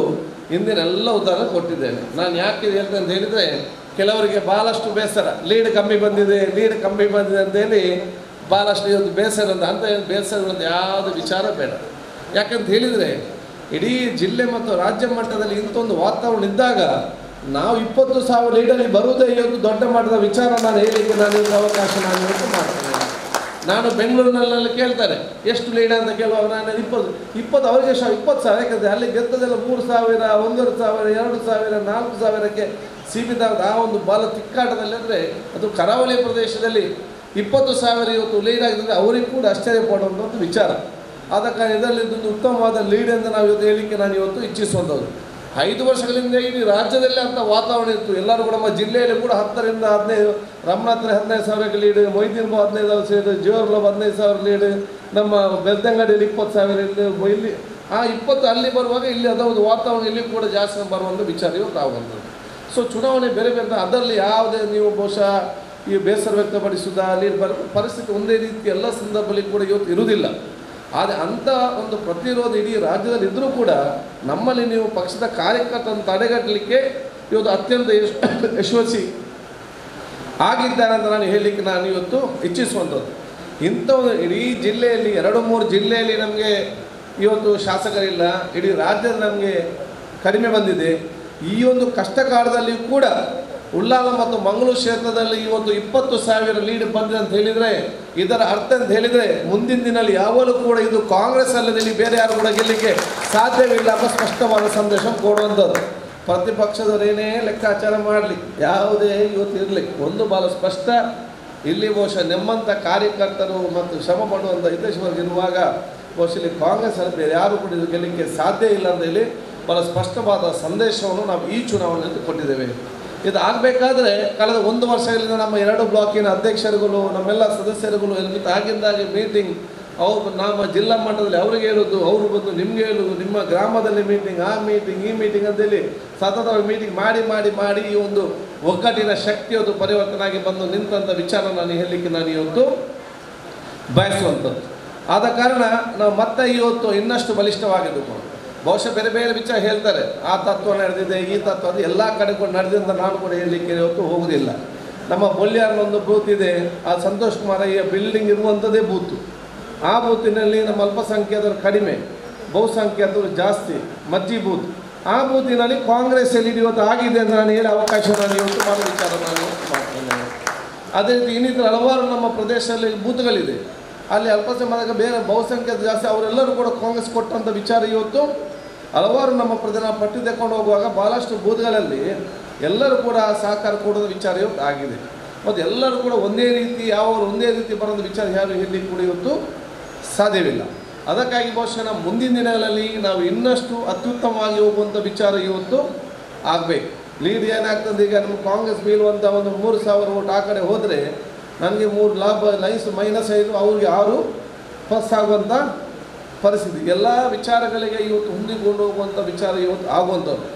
ಹಿಂದಿನೆಲ್ಲ ಉದಾಹರಣೆ ಕೊಟ್ಟಿದ್ದೇನೆ. ನಾನು ಯಾಕೆ ಹೇಳ್ತೇನೆ ಅಂತ ಹೇಳಿದರೆ, ಕೆಲವರಿಗೆ ಭಾಳಷ್ಟು ಬೇಸರ, ಲೀಡ್ ಕಮ್ಮಿ ಬಂದಿದೆ, ಲೀಡ್ ಕಮ್ಮಿ ಬಂದಿದೆ ಅಂತೇಳಿ ಭಾಳಷ್ಟು ಇವತ್ತು ಬೇಸರ ಅಂತ ಬೇಸರ ಅಂತ ಯಾವುದು ವಿಚಾರ ಬೇಡ. ಯಾಕಂತ ಹೇಳಿದರೆ ಇಡೀ ಜಿಲ್ಲೆ ಮತ್ತು ರಾಜ್ಯ ಮಟ್ಟದಲ್ಲಿ ಇಂಥೊಂದು ವಾತಾವರಣ ಇದ್ದಾಗ ನಾವು 20,000 ಲೀಡಲ್ಲಿ ಬರುವುದೇ ಇವತ್ತು ದೊಡ್ಡ ಮಟ್ಟದ ವಿಚಾರ ನಾನು ಹೇಳಲಿಕ್ಕೆ ನಾನು ಇವತ್ತು ಅವಕಾಶ ನಾನು ಇವತ್ತು ಮಾಡ್ತೇನೆ. ನಾನು ಬೆಂಗಳೂರಿನಲ್ಲಿ ಕೇಳ್ತಾರೆ ಎಷ್ಟು ಲೀಡ್ ಅಂತ ಕೇಳುವಾಗ ನಾನು 20 ಅವರಿಗೆ 20,000, ಯಾಕಂದರೆ ಅಲ್ಲಿ ಗೆದ್ದದೆಲ್ಲ 3,000, 1,500, 2,000, 4,000ಕ್ಕೆ ಸೀಮಿತ. ಆ ಒಂದು ಬಲ ತಿಕ್ಕಾಟದಲ್ಲಿ ಅಂದರೆ ಅದು ಕರಾವಳಿ ಪ್ರದೇಶದಲ್ಲಿ 20,000 ಇವತ್ತು ಲೀಡ್ ಆಗಿದೆ, ಅವರಿಗೆ ಕೂಡ ಆಶ್ಚರ್ಯ ಪಡುವಂಥ ಒಂದು ವಿಚಾರ. ಆದ ಕಾರಣ ಇದರಲ್ಲಿ ಇದೊಂದು ಉತ್ತಮವಾದ ಲೀಡ್ ಅಂತ ನಾವು ಇವತ್ತು ಹೇಳಲಿಕ್ಕೆ ನಾನು ಇವತ್ತು ಇಚ್ಛಿಸುವಂಥದ್ದು. 5 ವರ್ಷಗಳಿಂದ ಇಡೀ ರಾಜ್ಯದಲ್ಲೇ ಅಂಥ ವಾತಾವರಣ ಇತ್ತು. ಎಲ್ಲರೂ ಕೂಡ ನಮ್ಮ ಜಿಲ್ಲೆಯಲ್ಲಿ ಕೂಡ 10 ರಿಂದ 15, ರಮನಾಥ್ 15,000 ಲೀಡ್, ಮೊಯ್ದೀನ್ 15,000 ಲೀಡ್, ಜೋರ್ಲೋ 15,000 ಲೀಡ್, ನಮ್ಮ ಬೆಳ್ತಂಗಡಿಯಲ್ಲಿ 20,000 ಇಲ್ಲಿ ಆ 20 ಅಲ್ಲಿ ಬರುವಾಗ ಇಲ್ಲಿ ಅದೊಂದು ವಾತಾವರಣ ಇಲ್ಲಿ ಕೂಡ ಜಾಸ್ತಿ ಬರುವಂಥ ವಿಚಾರ ಇವತ್ತು ಆಗುವಂಥದ್ದು. ಸೊ ಚುನಾವಣೆ ಬೇರೆ ಬೇರೆ, ಅದರಲ್ಲಿ ಯಾವುದೇ ನೀವು ಬಹುಶಃ ಈ ಬೇಸರ ವ್ಯಕ್ತಪಡಿಸುವುದ ಅಲ್ಲಿ ಪರಿಸ್ಥಿತಿ ಒಂದೇ ರೀತಿ ಎಲ್ಲ ಸಂದರ್ಭದಲ್ಲಿ ಕೂಡ ಇವತ್ತು ಇರುವುದಿಲ್ಲ. ಆದರೆ ಅಂಥ ಒಂದು ಪ್ರತಿರೋಧ ಇಡೀ ರಾಜ್ಯದಲ್ಲಿ ಇದ್ದರೂ ಕೂಡ ನಮ್ಮಲ್ಲಿ ನೀವು ಪಕ್ಷದ ಕಾರ್ಯಕರ್ತರನ್ನು ತಡೆಗಟ್ಟಲಿಕ್ಕೆ ಇವತ್ತು ಅತ್ಯಂತ ಯಶಸ್ವಿ ಆಗಿದ್ದಾರೆ ಅಂತ ನಾನು ಹೇಳಲಿಕ್ಕೆ ನಾನು ಇವತ್ತು ಇಚ್ಛಿಸುವಂಥದ್ದು. ಇಂಥ ಒಂದು ಇಡೀ ಜಿಲ್ಲೆಯಲ್ಲಿ 2-3 ಜಿಲ್ಲೆಯಲ್ಲಿ ನಮಗೆ ಇವತ್ತು ಶಾಸಕರಿಲ್ಲ, ಇಡೀ ರಾಜ್ಯದ ನಮಗೆ ಕಡಿಮೆ ಬಂದಿದೆ. ಈ ಒಂದು ಕಷ್ಟ ಕಾಲದಲ್ಲಿ ಕೂಡ ಉಳ್ಳಾಲ ಮತ್ತು ಮಂಗಳೂರು ಕ್ಷೇತ್ರದಲ್ಲಿ ಇವತ್ತು 20,000 ಲೀಡ್ ಬಂದಿದೆ ಅಂತ ಹೇಳಿದರೆ ಇದರ ಅರ್ಥ ಅಂತ ಹೇಳಿದರೆ ಮುಂದಿನ ದಿನಲ್ಲಿ ಯಾವಾಗಲೂ ಕೂಡ ಇದು ಕಾಂಗ್ರೆಸ್ ಅಲ್ಲದೆ ಬೇರೆ ಯಾರು ಕೂಡ ಗೆಲ್ಲಲಿಕ್ಕೆ ಸಾಧ್ಯವಿಲ್ಲ ಎಂಬ ಸ್ಪಷ್ಟವಾದ ಸಂದೇಶ ಕೊಡುವಂಥದ್ದು. ಪ್ರತಿಪಕ್ಷದವರೇನೇ ಲೆಕ್ಕಾಚಾರ ಮಾಡಲಿ, ಯಾವುದೇ ಇವತ್ತು ಇರಲಿ, ಒಂದು ಭಾಳ ಸ್ಪಷ್ಟ, ಇಲ್ಲಿ ಬಹುಶಃ ನಿಮ್ಮಂಥ ಕಾರ್ಯಕರ್ತರು ಮತ್ತು ಶ್ರಮ ಪಡುವಂಥ ಹಿತೈಷಿಗಳು ಇರುವಾಗ ಬಹುಶಃ ಇಲ್ಲಿ ಕಾಂಗ್ರೆಸ್ ಅಲ್ಲಿ ಬೇರೆ ಯಾರು ಕೂಡ ಇದು ಗೆಲ್ಲಲಿಕ್ಕೆ ಸಾಧ್ಯ ಇಲ್ಲ ಅಂತ ಹೇಳಿ ಭಾಳ ಸ್ಪಷ್ಟವಾದ ಸಂದೇಶವನ್ನು ನಾವು ಈ ಚುನಾವಣೆಯಲ್ಲಿ ಕೊಟ್ಟಿದ್ದೇವೆ. ಇದು ಆಗಬೇಕಾದ್ರೆ ಕಳೆದ 1 ವರ್ಷಗಳಿಂದ ನಮ್ಮ 2 ಬ್ಲಾಕಿನ ಅಧ್ಯಕ್ಷರುಗಳು, ನಮ್ಮೆಲ್ಲ ಸದಸ್ಯರುಗಳು ಎಲ್ಲಿ ಆಗಿಂದಾಗೆ ಮೀಟಿಂಗ್, ಅವರು ನಮ್ಮ ಜಿಲ್ಲಾ ಮಟ್ಟದಲ್ಲಿ ಅವರಿಗೆ ಹೇಳೋದು, ಅವರು ಬಂದು ನಿಮಗೆ ಹೇಳೋದು, ನಿಮ್ಮ ಗ್ರಾಮದಲ್ಲಿ ಮೀಟಿಂಗ್, ಆ ಮೀಟಿಂಗ್, ಈ ಮೀಟಿಂಗ್ ಅಂತೇಳಿ ಸತತವಾಗಿ ಮೀಟಿಂಗ್ ಮಾಡಿ ಮಾಡಿ ಮಾಡಿ ಈ ಒಂದು ಒಗ್ಗಟ್ಟಿನ ಶಕ್ತಿಯದು ಪರಿವರ್ತನೆ ಆಗಿ ಬಂದು ನಿಂತಂಥ ವಿಚಾರ ನಾನು ಹೇಳಲಿಕ್ಕೆ ನಾನು ಇವತ್ತು ಬಯಸುವಂಥದ್ದು. ಆದ ಕಾರಣ ನಾವು ಮತ್ತೆ ಇವತ್ತು ಇನ್ನಷ್ಟು ಬಲಿಷ್ಠವಾಗಿದ್ದು ಬಹುಶಃ ಬೇರೆ ಬೇರೆ ವಿಚಾರ ಹೇಳ್ತಾರೆ, ಆ ತತ್ವ ನಡೆದಿದೆ, ಈ ತತ್ವ ಅದು ಎಲ್ಲ ಕಡೆ ಕೂಡ ನಡೆದಿದೆ ಅಂತ ನಾನು ಕೂಡ ಹೇಳಲಿಕ್ಕೆ ಇವತ್ತು ಹೋಗುವುದಿಲ್ಲ. ನಮ್ಮ ಬೊಲ್ಯಾರ್ನೊಂದು ಬೂತ್ ಇದೆ, ಆ ಸಂತೋಷ್ ಕುಮಾರ್ ಅಯ್ಯ ಬಿಲ್ಡಿಂಗ್ ಇರುವಂಥದ್ದೇ ಬೂತು. ಆ ಬೂತಿನಲ್ಲಿ ನಮ್ಮ ಅಲ್ಪಸಂಖ್ಯಾತರು ಕಡಿಮೆ, ಬಹುಸಂಖ್ಯಾತರು ಜಾಸ್ತಿ, ಮಜ್ಜಿ ಬೂತ್. ಆ ಬೂತಿನಲ್ಲಿ ಕಾಂಗ್ರೆಸ್ ಎಲ್ಲಿ ಇವತ್ತು ಆಗಿದೆ ಅಂತ ನಾನು ಹೇಳಿ ಅವಕಾಶ ನಾನು ಇವತ್ತು ಮಾಡೋ ವಿಚಾರ ನಾನು ಇವತ್ತು ಮಾಡ್ತೇನೆ. ಅದೇ ರೀತಿ ಇನ್ನಿತರ ಹಲವಾರು ನಮ್ಮ ಪ್ರದೇಶದಲ್ಲಿ ಬೂತ್ಗಳಿದೆ, ಅಲ್ಲಿ ಅಲ್ಪಸಂಖ್ಯಾತ ಬೇರೆ ಬಹುಸಂಖ್ಯಾತ ಜಾಸ್ತಿ, ಅವರೆಲ್ಲರೂ ಕೂಡ ಕಾಂಗ್ರೆಸ್ ಕೊಟ್ಟಂಥ ವಿಚಾರ ಇವತ್ತು ಹಲವಾರು ನಮ್ಮ ಪ್ರಧಾನ ಪಟ್ಟಿ ತಗೊಂಡು ಹೋಗುವಾಗ ಭಾಳಷ್ಟು ಬೂತ್ಗಳಲ್ಲಿ ಎಲ್ಲರೂ ಕೂಡ ಸಹಕಾರ ಕೊಡೋದು ವಿಚಾರ ಇವತ್ತು ಆಗಿದೆ. ಮತ್ತು ಎಲ್ಲರೂ ಕೂಡ ಒಂದೇ ರೀತಿ ಯಾವ ಒಂದೇ ರೀತಿ ಬರೋದು ವಿಚಾರ ಯಾರು ಹೇಳಲಿಕ್ಕೆ ಕೂಡ ಇವತ್ತು ಸಾಧ್ಯವಿಲ್ಲ. ಅದಕ್ಕಾಗಿ ಬಹುಶಃ ನಾವು ಮುಂದಿನ ದಿನಗಳಲ್ಲಿ ನಾವು ಇನ್ನಷ್ಟು ಅತ್ಯುತ್ತಮವಾಗಿ ಹೋಗುವಂಥ ವಿಚಾರ ಇವತ್ತು ಆಗಬೇಕು. ಲೀಡ್ ಏನಾಗ್ತದೆ, ಈಗ ನಮ್ಮ ಕಾಂಗ್ರೆಸ್ ಬೀಳುವಂಥ ಒಂದು 3,000 ಓಟ್ ಆ ಕಡೆ ಹೋದರೆ ನನಗೆ 3 ಲಾಭ ಲೈಸ್ ಮೈನಸ್ 5, ಅವ್ರಿಗೆ 6 ಪ್ಲಸ್ ಆಗುವಂಥ ಪರಿಸ್ಥಿತಿ. ಎಲ್ಲ ವಿಚಾರಗಳಿಗೆ ಇವತ್ತು ಹೊಂದಿಕೊಂಡು ಹೋಗುವಂಥ ವಿಚಾರ ಇವತ್ತು ಆಗುವಂಥದ್ದು.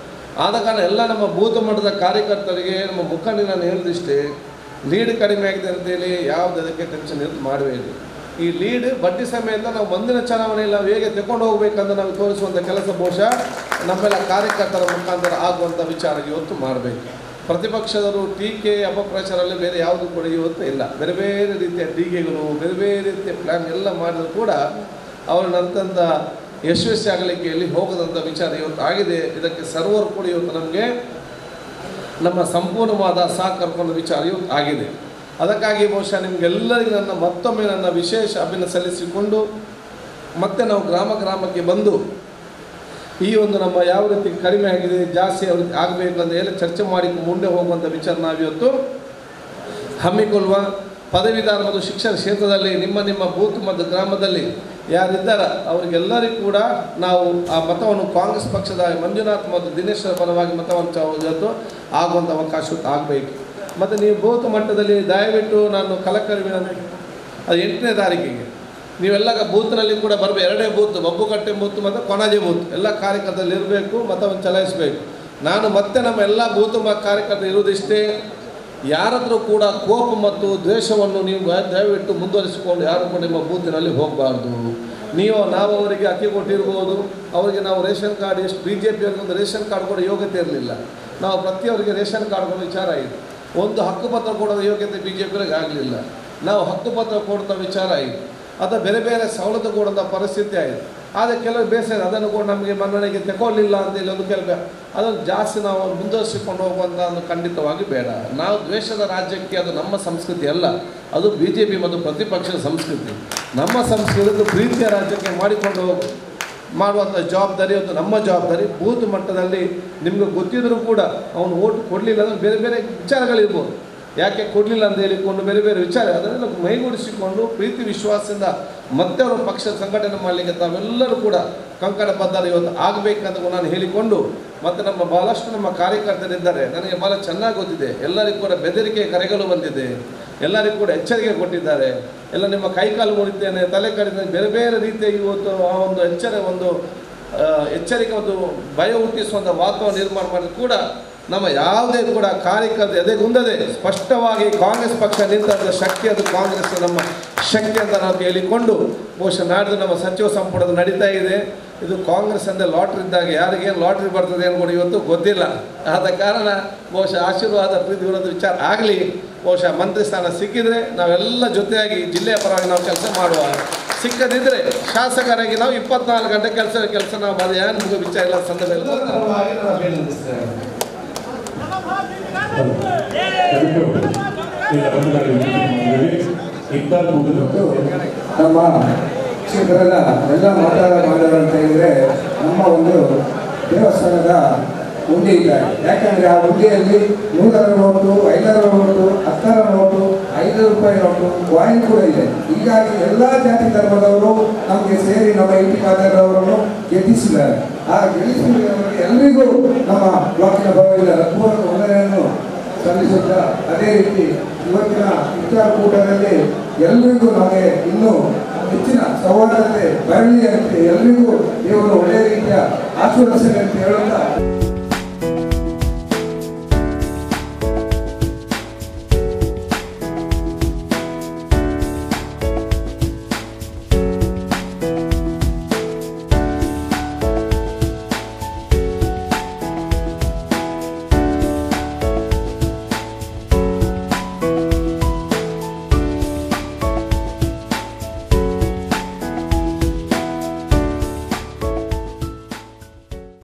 ಆದ ಕಾರಣ ಎಲ್ಲ ನಮ್ಮ ಬೂತ್ ಮಟ್ಟದ ಕಾರ್ಯಕರ್ತರಿಗೆ, ನಮ್ಮ ಮುಖಂಡರಿಗೆ ನಾನು ಹೇಳಿದಿಷ್ಟೇ, ಲೀಡ್ ಕಡಿಮೆ ಆಗಿದೆ ಅಂತೇಳಿ ಯಾವುದು ಅದಕ್ಕೆ ಟೆನ್ಷನ್ ಇರೋದು ಮಾಡಬೇಡಿ. ಈ ಲೀಡ್ ಬಡ್ಡಿ ಸಮಯದಿಂದ ನಾವು ಮುಂದಿನ ಚುನಾವಣೆಯಲ್ಲಿ ನಾವು ಹೇಗೆ ತಗೊಂಡು ಹೋಗ್ಬೇಕಂತ ನಾವು ತೋರಿಸುವಂಥ ಕೆಲಸ ಬಹುಶಃ ನಮ್ಮೆಲ್ಲ ಕಾರ್ಯಕರ್ತರ ಮುಖಾಂತರ ಆಗುವಂಥ ವಿಚಾರ ಇವತ್ತು ಮಾಡಬೇಕು. ಪ್ರತಿಪಕ್ಷದವರು ಟೀಕೆ ಅಪಪ್ರಚಾರಲ್ಲಿ ಬೇರೆ ಯಾವುದು ಕೂಡ ಇವತ್ತು ಇಲ್ಲ. ಬೇರೆ ಬೇರೆ ರೀತಿಯ ಟೀಕೆಗಳು, ಬೇರೆ ಬೇರೆ ರೀತಿಯ ಪ್ಲ್ಯಾನ್ ಎಲ್ಲ ಮಾಡಿದ್ರು ಕೂಡ ಅವರನ್ನಂತಂಥ ಯಶಸ್ವಿ ಆಗಲಿಕ್ಕೆ ಇಲ್ಲಿ ಹೋಗದಂಥ ವಿಚಾರ ಇವತ್ತು ಆಗಿದೆ. ಇದಕ್ಕೆ ಸರ್ವರು ಕೂಡ ಇವತ್ತು ನಮಗೆ ನಮ್ಮ ಸಂಪೂರ್ಣವಾದ ಸಹಕರ್ಕೊಂಡ ವಿಚಾರ ಇವತ್ತು ಆಗಿದೆ. ಅದಕ್ಕಾಗಿ ಬಹುಶಃ ನಿಮಗೆಲ್ಲರಿಗೂ ನನ್ನ ಮತ್ತೊಮ್ಮೆ ನನ್ನ ವಿಶೇಷ ಅಭಿನಂದನೆ ಸಲ್ಲಿಸಿಕೊಂಡು ಮತ್ತೆ ನಾವು ಗ್ರಾಮ ಗ್ರಾಮಕ್ಕೆ ಬಂದು ಈ ಒಂದು ನಮ್ಮ ಯಾವ ರೀತಿ ಕಡಿಮೆ ಆಗಿದೆ, ಜಾಸ್ತಿ ಯಾವ ರೀತಿ ಆಗಬೇಕು ಅಂತ ಹೇಳಿ ಚರ್ಚೆ ಮಾಡಿ ಮುಂದೆ ಹೋಗುವಂಥ ವಿಚಾರ ನಾವಿವತ್ತು ಹಮ್ಮಿಕೊಳ್ಳುವ. ಪದವೀಧರ ಮತ್ತು ಶಿಕ್ಷಣ ಕ್ಷೇತ್ರದಲ್ಲಿ ನಿಮ್ಮ ನಿಮ್ಮ ಬೂತ್ ಮತ್ತು ಗ್ರಾಮದಲ್ಲಿ ಯಾರಿದ್ದಾರ ಅವರಿಗೆಲ್ಲರಿಗೂ ಕೂಡ ನಾವು ಆ ಮತವನ್ನು ಕಾಂಗ್ರೆಸ್ ಪಕ್ಷದ ಮಂಜುನಾಥ್ ಮತ್ತು ದಿನೇಶ್ ಪರವಾಗಿ ಮತವನ್ನು ಇವತ್ತು ಆಗುವಂಥ ಅವಕಾಶ ಆಗಬೇಕು. ಮತ್ತು ನೀವು ಬೂತ್ ಮಟ್ಟದಲ್ಲಿ ದಯವಿಟ್ಟು ನಾನು ಕಲಕರಿ ಅದು 8ನೇ ತಾರೀಕಿಗೆ ನೀವೆಲ್ಲ ಬೂತ್ನಲ್ಲಿ ಕೂಡ ಬರಬೇಕು. 2 ಬೂತ್, ಬಬ್ಬುಕಟ್ಟೆ ಬೂತ್ ಮತ್ತು ಕೊಣಾಜೆ ಬೂತ್, ಎಲ್ಲ ಕಾರ್ಯಕರ್ತರಲ್ಲಿ ಇರಬೇಕು, ಮತವನ್ನು ಚಲಾಯಿಸಬೇಕು. ನಾನು ಮತ್ತೆ ನಮ್ಮ ಎಲ್ಲ ಬೂತ್ ಕಾರ್ಯಕರ್ತರು ಇರುವುದಿಷ್ಟೇ, ಯಾರಾದರೂ ಕೂಡ ಕೋಪ ಮತ್ತು ದ್ವೇಷವನ್ನು ನೀವು ದಯವಿಟ್ಟು ಮುಂದುವರಿಸಿಕೊಂಡು ಯಾರು ಕೂಡ ನಿಮ್ಮ ಬೂತಿನಲ್ಲಿ ಹೋಗಬಾರ್ದು. ನೀವು ನಾವು ಅವರಿಗೆ ಅಕ್ಕಿ ಕೊಟ್ಟಿರ್ಬೋದು, ಅವರಿಗೆ ನಾವು ರೇಷನ್ ಕಾರ್ಡ್ ಎಷ್ಟು ಬಿ ಜೆ ಪಿಯವರಿಗೆ ಒಂದು ರೇಷನ್ ಕಾರ್ಡ್ ಕೊಡೋ ಯೋಗ್ಯತೆ ಇರಲಿಲ್ಲ, ನಾವು ಪ್ರತಿಯವರಿಗೆ ರೇಷನ್ ಕಾರ್ಡ್ ಕೊಡೋ ವಿಚಾರ ಆಯಿತು. ಒಂದು ಹಕ್ಕುಪತ್ರ ಕೊಡೋ ಯೋಗ್ಯತೆ ಬಿ ಜೆ ಪಿಯವರಿಗೆ ಆಗಲಿಲ್ಲ, ನಾವು ಹಕ್ಕುಪತ್ರ ಕೊಡುವಂಥ ವಿಚಾರ ಆಯಿತು. ಅಥವಾ ಬೇರೆ ಬೇರೆ ಸವಲತ್ತು ಕೊಡುವಂಥ ಪರಿಸ್ಥಿತಿ ಆಯಿತು. ಆದರೆ ಕೆಲವು ಬೇಸರ ಅದನ್ನು ಕೂಡ ನಮಗೆ ಮನ್ನಣೆಗೆ ತಗೊಳ್ಳಿಲ್ಲ ಅಂತೇಳಿ ಒಂದು ಕೆಲವು ಅದನ್ನು ಜಾಸ್ತಿ ನಾವು ಮುಂದುವರಿಸಿಕೊಂಡು ಹೋಗುವಂಥ ಒಂದು ಖಂಡಿತವಾಗಿ ಬೇಡ. ನಾವು ದ್ವೇಷದ ರಾಜ್ಯಕ್ಕೆ ಅದು ನಮ್ಮ ಸಂಸ್ಕೃತಿ ಅಲ್ಲ, ಅದು BJP ಮತ್ತು ಪ್ರತಿಪಕ್ಷದ ಸಂಸ್ಕೃತಿ. ನಮ್ಮ ಸಂಸ್ಕೃತಿ ಪ್ರೀತಿಯ ರಾಜ್ಯಕ್ಕೆ ಮಾಡಿಕೊಂಡು ಮಾಡುವಂಥ ಜವಾಬ್ದಾರಿ ಅದು ನಮ್ಮ ಜವಾಬ್ದಾರಿ. ಬೂತ್ ಮಟ್ಟದಲ್ಲಿ ನಿಮಗೆ ಗೊತ್ತಿದ್ದರೂ ಕೂಡ ಅವನು ಓಟ್ ಕೊಡಲಿಲ್ಲ ಅಂದರೆ ಬೇರೆ ಬೇರೆ ವಿಚಾರಗಳಿರ್ಬೋದು, ಯಾಕೆ ಕೊಡಲಿಲ್ಲ ಅಂತ ಹೇಳಿಕೊಂಡು ಬೇರೆ ಬೇರೆ ವಿಚಾರ, ಅದನ್ನೆಲ್ಲ ಮೈಗೂಡಿಸಿಕೊಂಡು ಪ್ರೀತಿ ವಿಶ್ವಾಸದಿಂದ ಮತ್ತೆ ಅವರ ಪಕ್ಷದ ಸಂಘಟನೆ ಮಾಡಲಿಕ್ಕೆ ತಾವೆಲ್ಲರೂ ಕೂಡ ಕಂಕಣಬದ್ಧರು ಇವತ್ತು ಆಗಬೇಕಂತ ನಾನು ಹೇಳಿಕೊಂಡು, ಮತ್ತು ನಮ್ಮ ಭಾಳಷ್ಟು ನಮ್ಮ ಕಾರ್ಯಕರ್ತರಿದ್ದಾರೆ, ನನಗೆ ಭಾಳ ಚೆನ್ನಾಗಿ ಗೊತ್ತಿದೆ, ಎಲ್ಲರಿಗೂ ಕೂಡ ಬೆದರಿಕೆ ಕರೆಗಳು ಬಂದಿದೆ, ಎಲ್ಲರಿಗೂ ಕೂಡ ಎಚ್ಚರಿಕೆ ಕೊಟ್ಟಿದ್ದಾರೆ, ಎಲ್ಲ ನಿಮ್ಮ ಕೈಕಾಲು ಮುರಿತೇನೆ, ತಲೆ ಕಡಿತೇನೆ, ಬೇರೆ ಬೇರೆ ರೀತಿಯ ಇವತ್ತು ಆ ಒಂದು ಎಚ್ಚರಿಕೆ ಒಂದು ಭಯ ಹುಟ್ಟಿಸುವಂಥ ವಾತಾವರಣ ನಿರ್ಮಾಣ ಮಾಡಿದ ಕೂಡ ನಮ್ಮ ಯಾವುದೇ ಕೂಡ ಕಾರ್ಯಕರ್ತ ಎದೆಗುಂದದೆ ಸ್ಪಷ್ಟವಾಗಿ ಕಾಂಗ್ರೆಸ್ ಪಕ್ಷ ನಿಂತ ಶಕ್ತಿ ಅದು ಕಾಂಗ್ರೆಸ್ ನಮ್ಮ ಶಕ್ತಿ ಅಂತ ನಾವು ಹೇಳಿಕೊಂಡು, ಬಹುಶಃ ನಾಡಿದ್ದು ನಮ್ಮ ಸಚಿವ ಸಂಪುಟದ ನಡೀತಾ ಇದೆ. ಇದು ಕಾಂಗ್ರೆಸ್ ಅಂದರೆ ಲಾಟ್ರಿ ಇದ್ದಾಗ ಯಾರಿಗೇನು ಲಾಟ್ರಿ ಬರ್ತದೆ ಏನು ಕೂಡ ಇವತ್ತು ಗೊತ್ತಿಲ್ಲ. ಆದ ಕಾರಣ ಬಹುಶಃ ಆಶೀರ್ವಾದ ಪ್ರೀತಿ ವಿರೋಧ ವಿಚಾರ ಆಗಲಿ, ಬಹುಶಃ ಮಂತ್ರಿ ಸ್ಥಾನ ಸಿಕ್ಕಿದರೆ ನಾವೆಲ್ಲ ಜೊತೆಯಾಗಿ ಜಿಲ್ಲೆಯ ಪರವಾಗಿ ನಾವು ಕೆಲಸ ಮಾಡುವ, ಸಿಕ್ಕದಿದ್ದರೆ ಶಾಸಕರಾಗಿ ನಾವು 24 ಗಂಟೆ ಕೆಲಸ ನಾವು ಅದು ಏನು ವಿಚಾರ ಇಲ್ಲ ಸಂದರ್ಭದಲ್ಲಿ. ನಮ್ಮ ಕ್ಷೇತ್ರದ ಎಲ್ಲ ಮಾತಾಡ ಮಾಡೋರು ಅಂತ ಹೇಳಿದರೆ ನಮ್ಮ ಒಂದು ದೇವಸ್ಥಾನದ ಹುಂಡಿ ಇದ್ದಾರೆ. ಯಾಕಂದರೆ ಆ ಹುಂಡಿಯಲ್ಲಿ 100ರ ನೋಟು, 5ರ ನೋಟು, 10ರ ನೋಟು, 5 ರೂಪಾಯಿ ನೋಟು, ಕಾಯಿನ್ ಕೂಡ ಇದೆ. ಹೀಗಾಗಿ ಎಲ್ಲ ಜಾತಿ ಧರ್ಮದವರು ನಮಗೆ ಸೇರಿ ನಮ್ಮ ಯು ಟಿ ಖಾದರ್ ಅವರನ್ನು ಗೆಲ್ಲಿಸಿದ್ದಾರೆ. ಆ ಗೆಲ್ಲಿಸಿದವರಿಗೆ ಎಲ್ಲರಿಗೂ ನಮ್ಮ ಬ್ಲಾಕಿನ ಪರವಾಗಿಲ್ಲ ಹೃತ್ಪೂರ್ವಕ ವಂದನೆಯನ್ನು ಸಲ್ಲಿಸುತ್ತಾ, ಅದೇ ರೀತಿ ಇವತ್ತಿನ ಇಫ್ತಾರ್ ಕೂಟದಲ್ಲಿ ಎಲ್ಲರಿಗೂ ನಮಗೆ ಇನ್ನೂ ಹೆಚ್ಚಿನ ಸೌಹಾರ್ದತೆ ಬರಲಿ ಅಂತ ಎಲ್ಲರಿಗೂ ದೇವರು ಒಳ್ಳೆಯ ರೀತಿಯ ಆಶೀರ್ವದಿಸಲಿ ಅಂತ ಹೇಳುತ್ತಾ.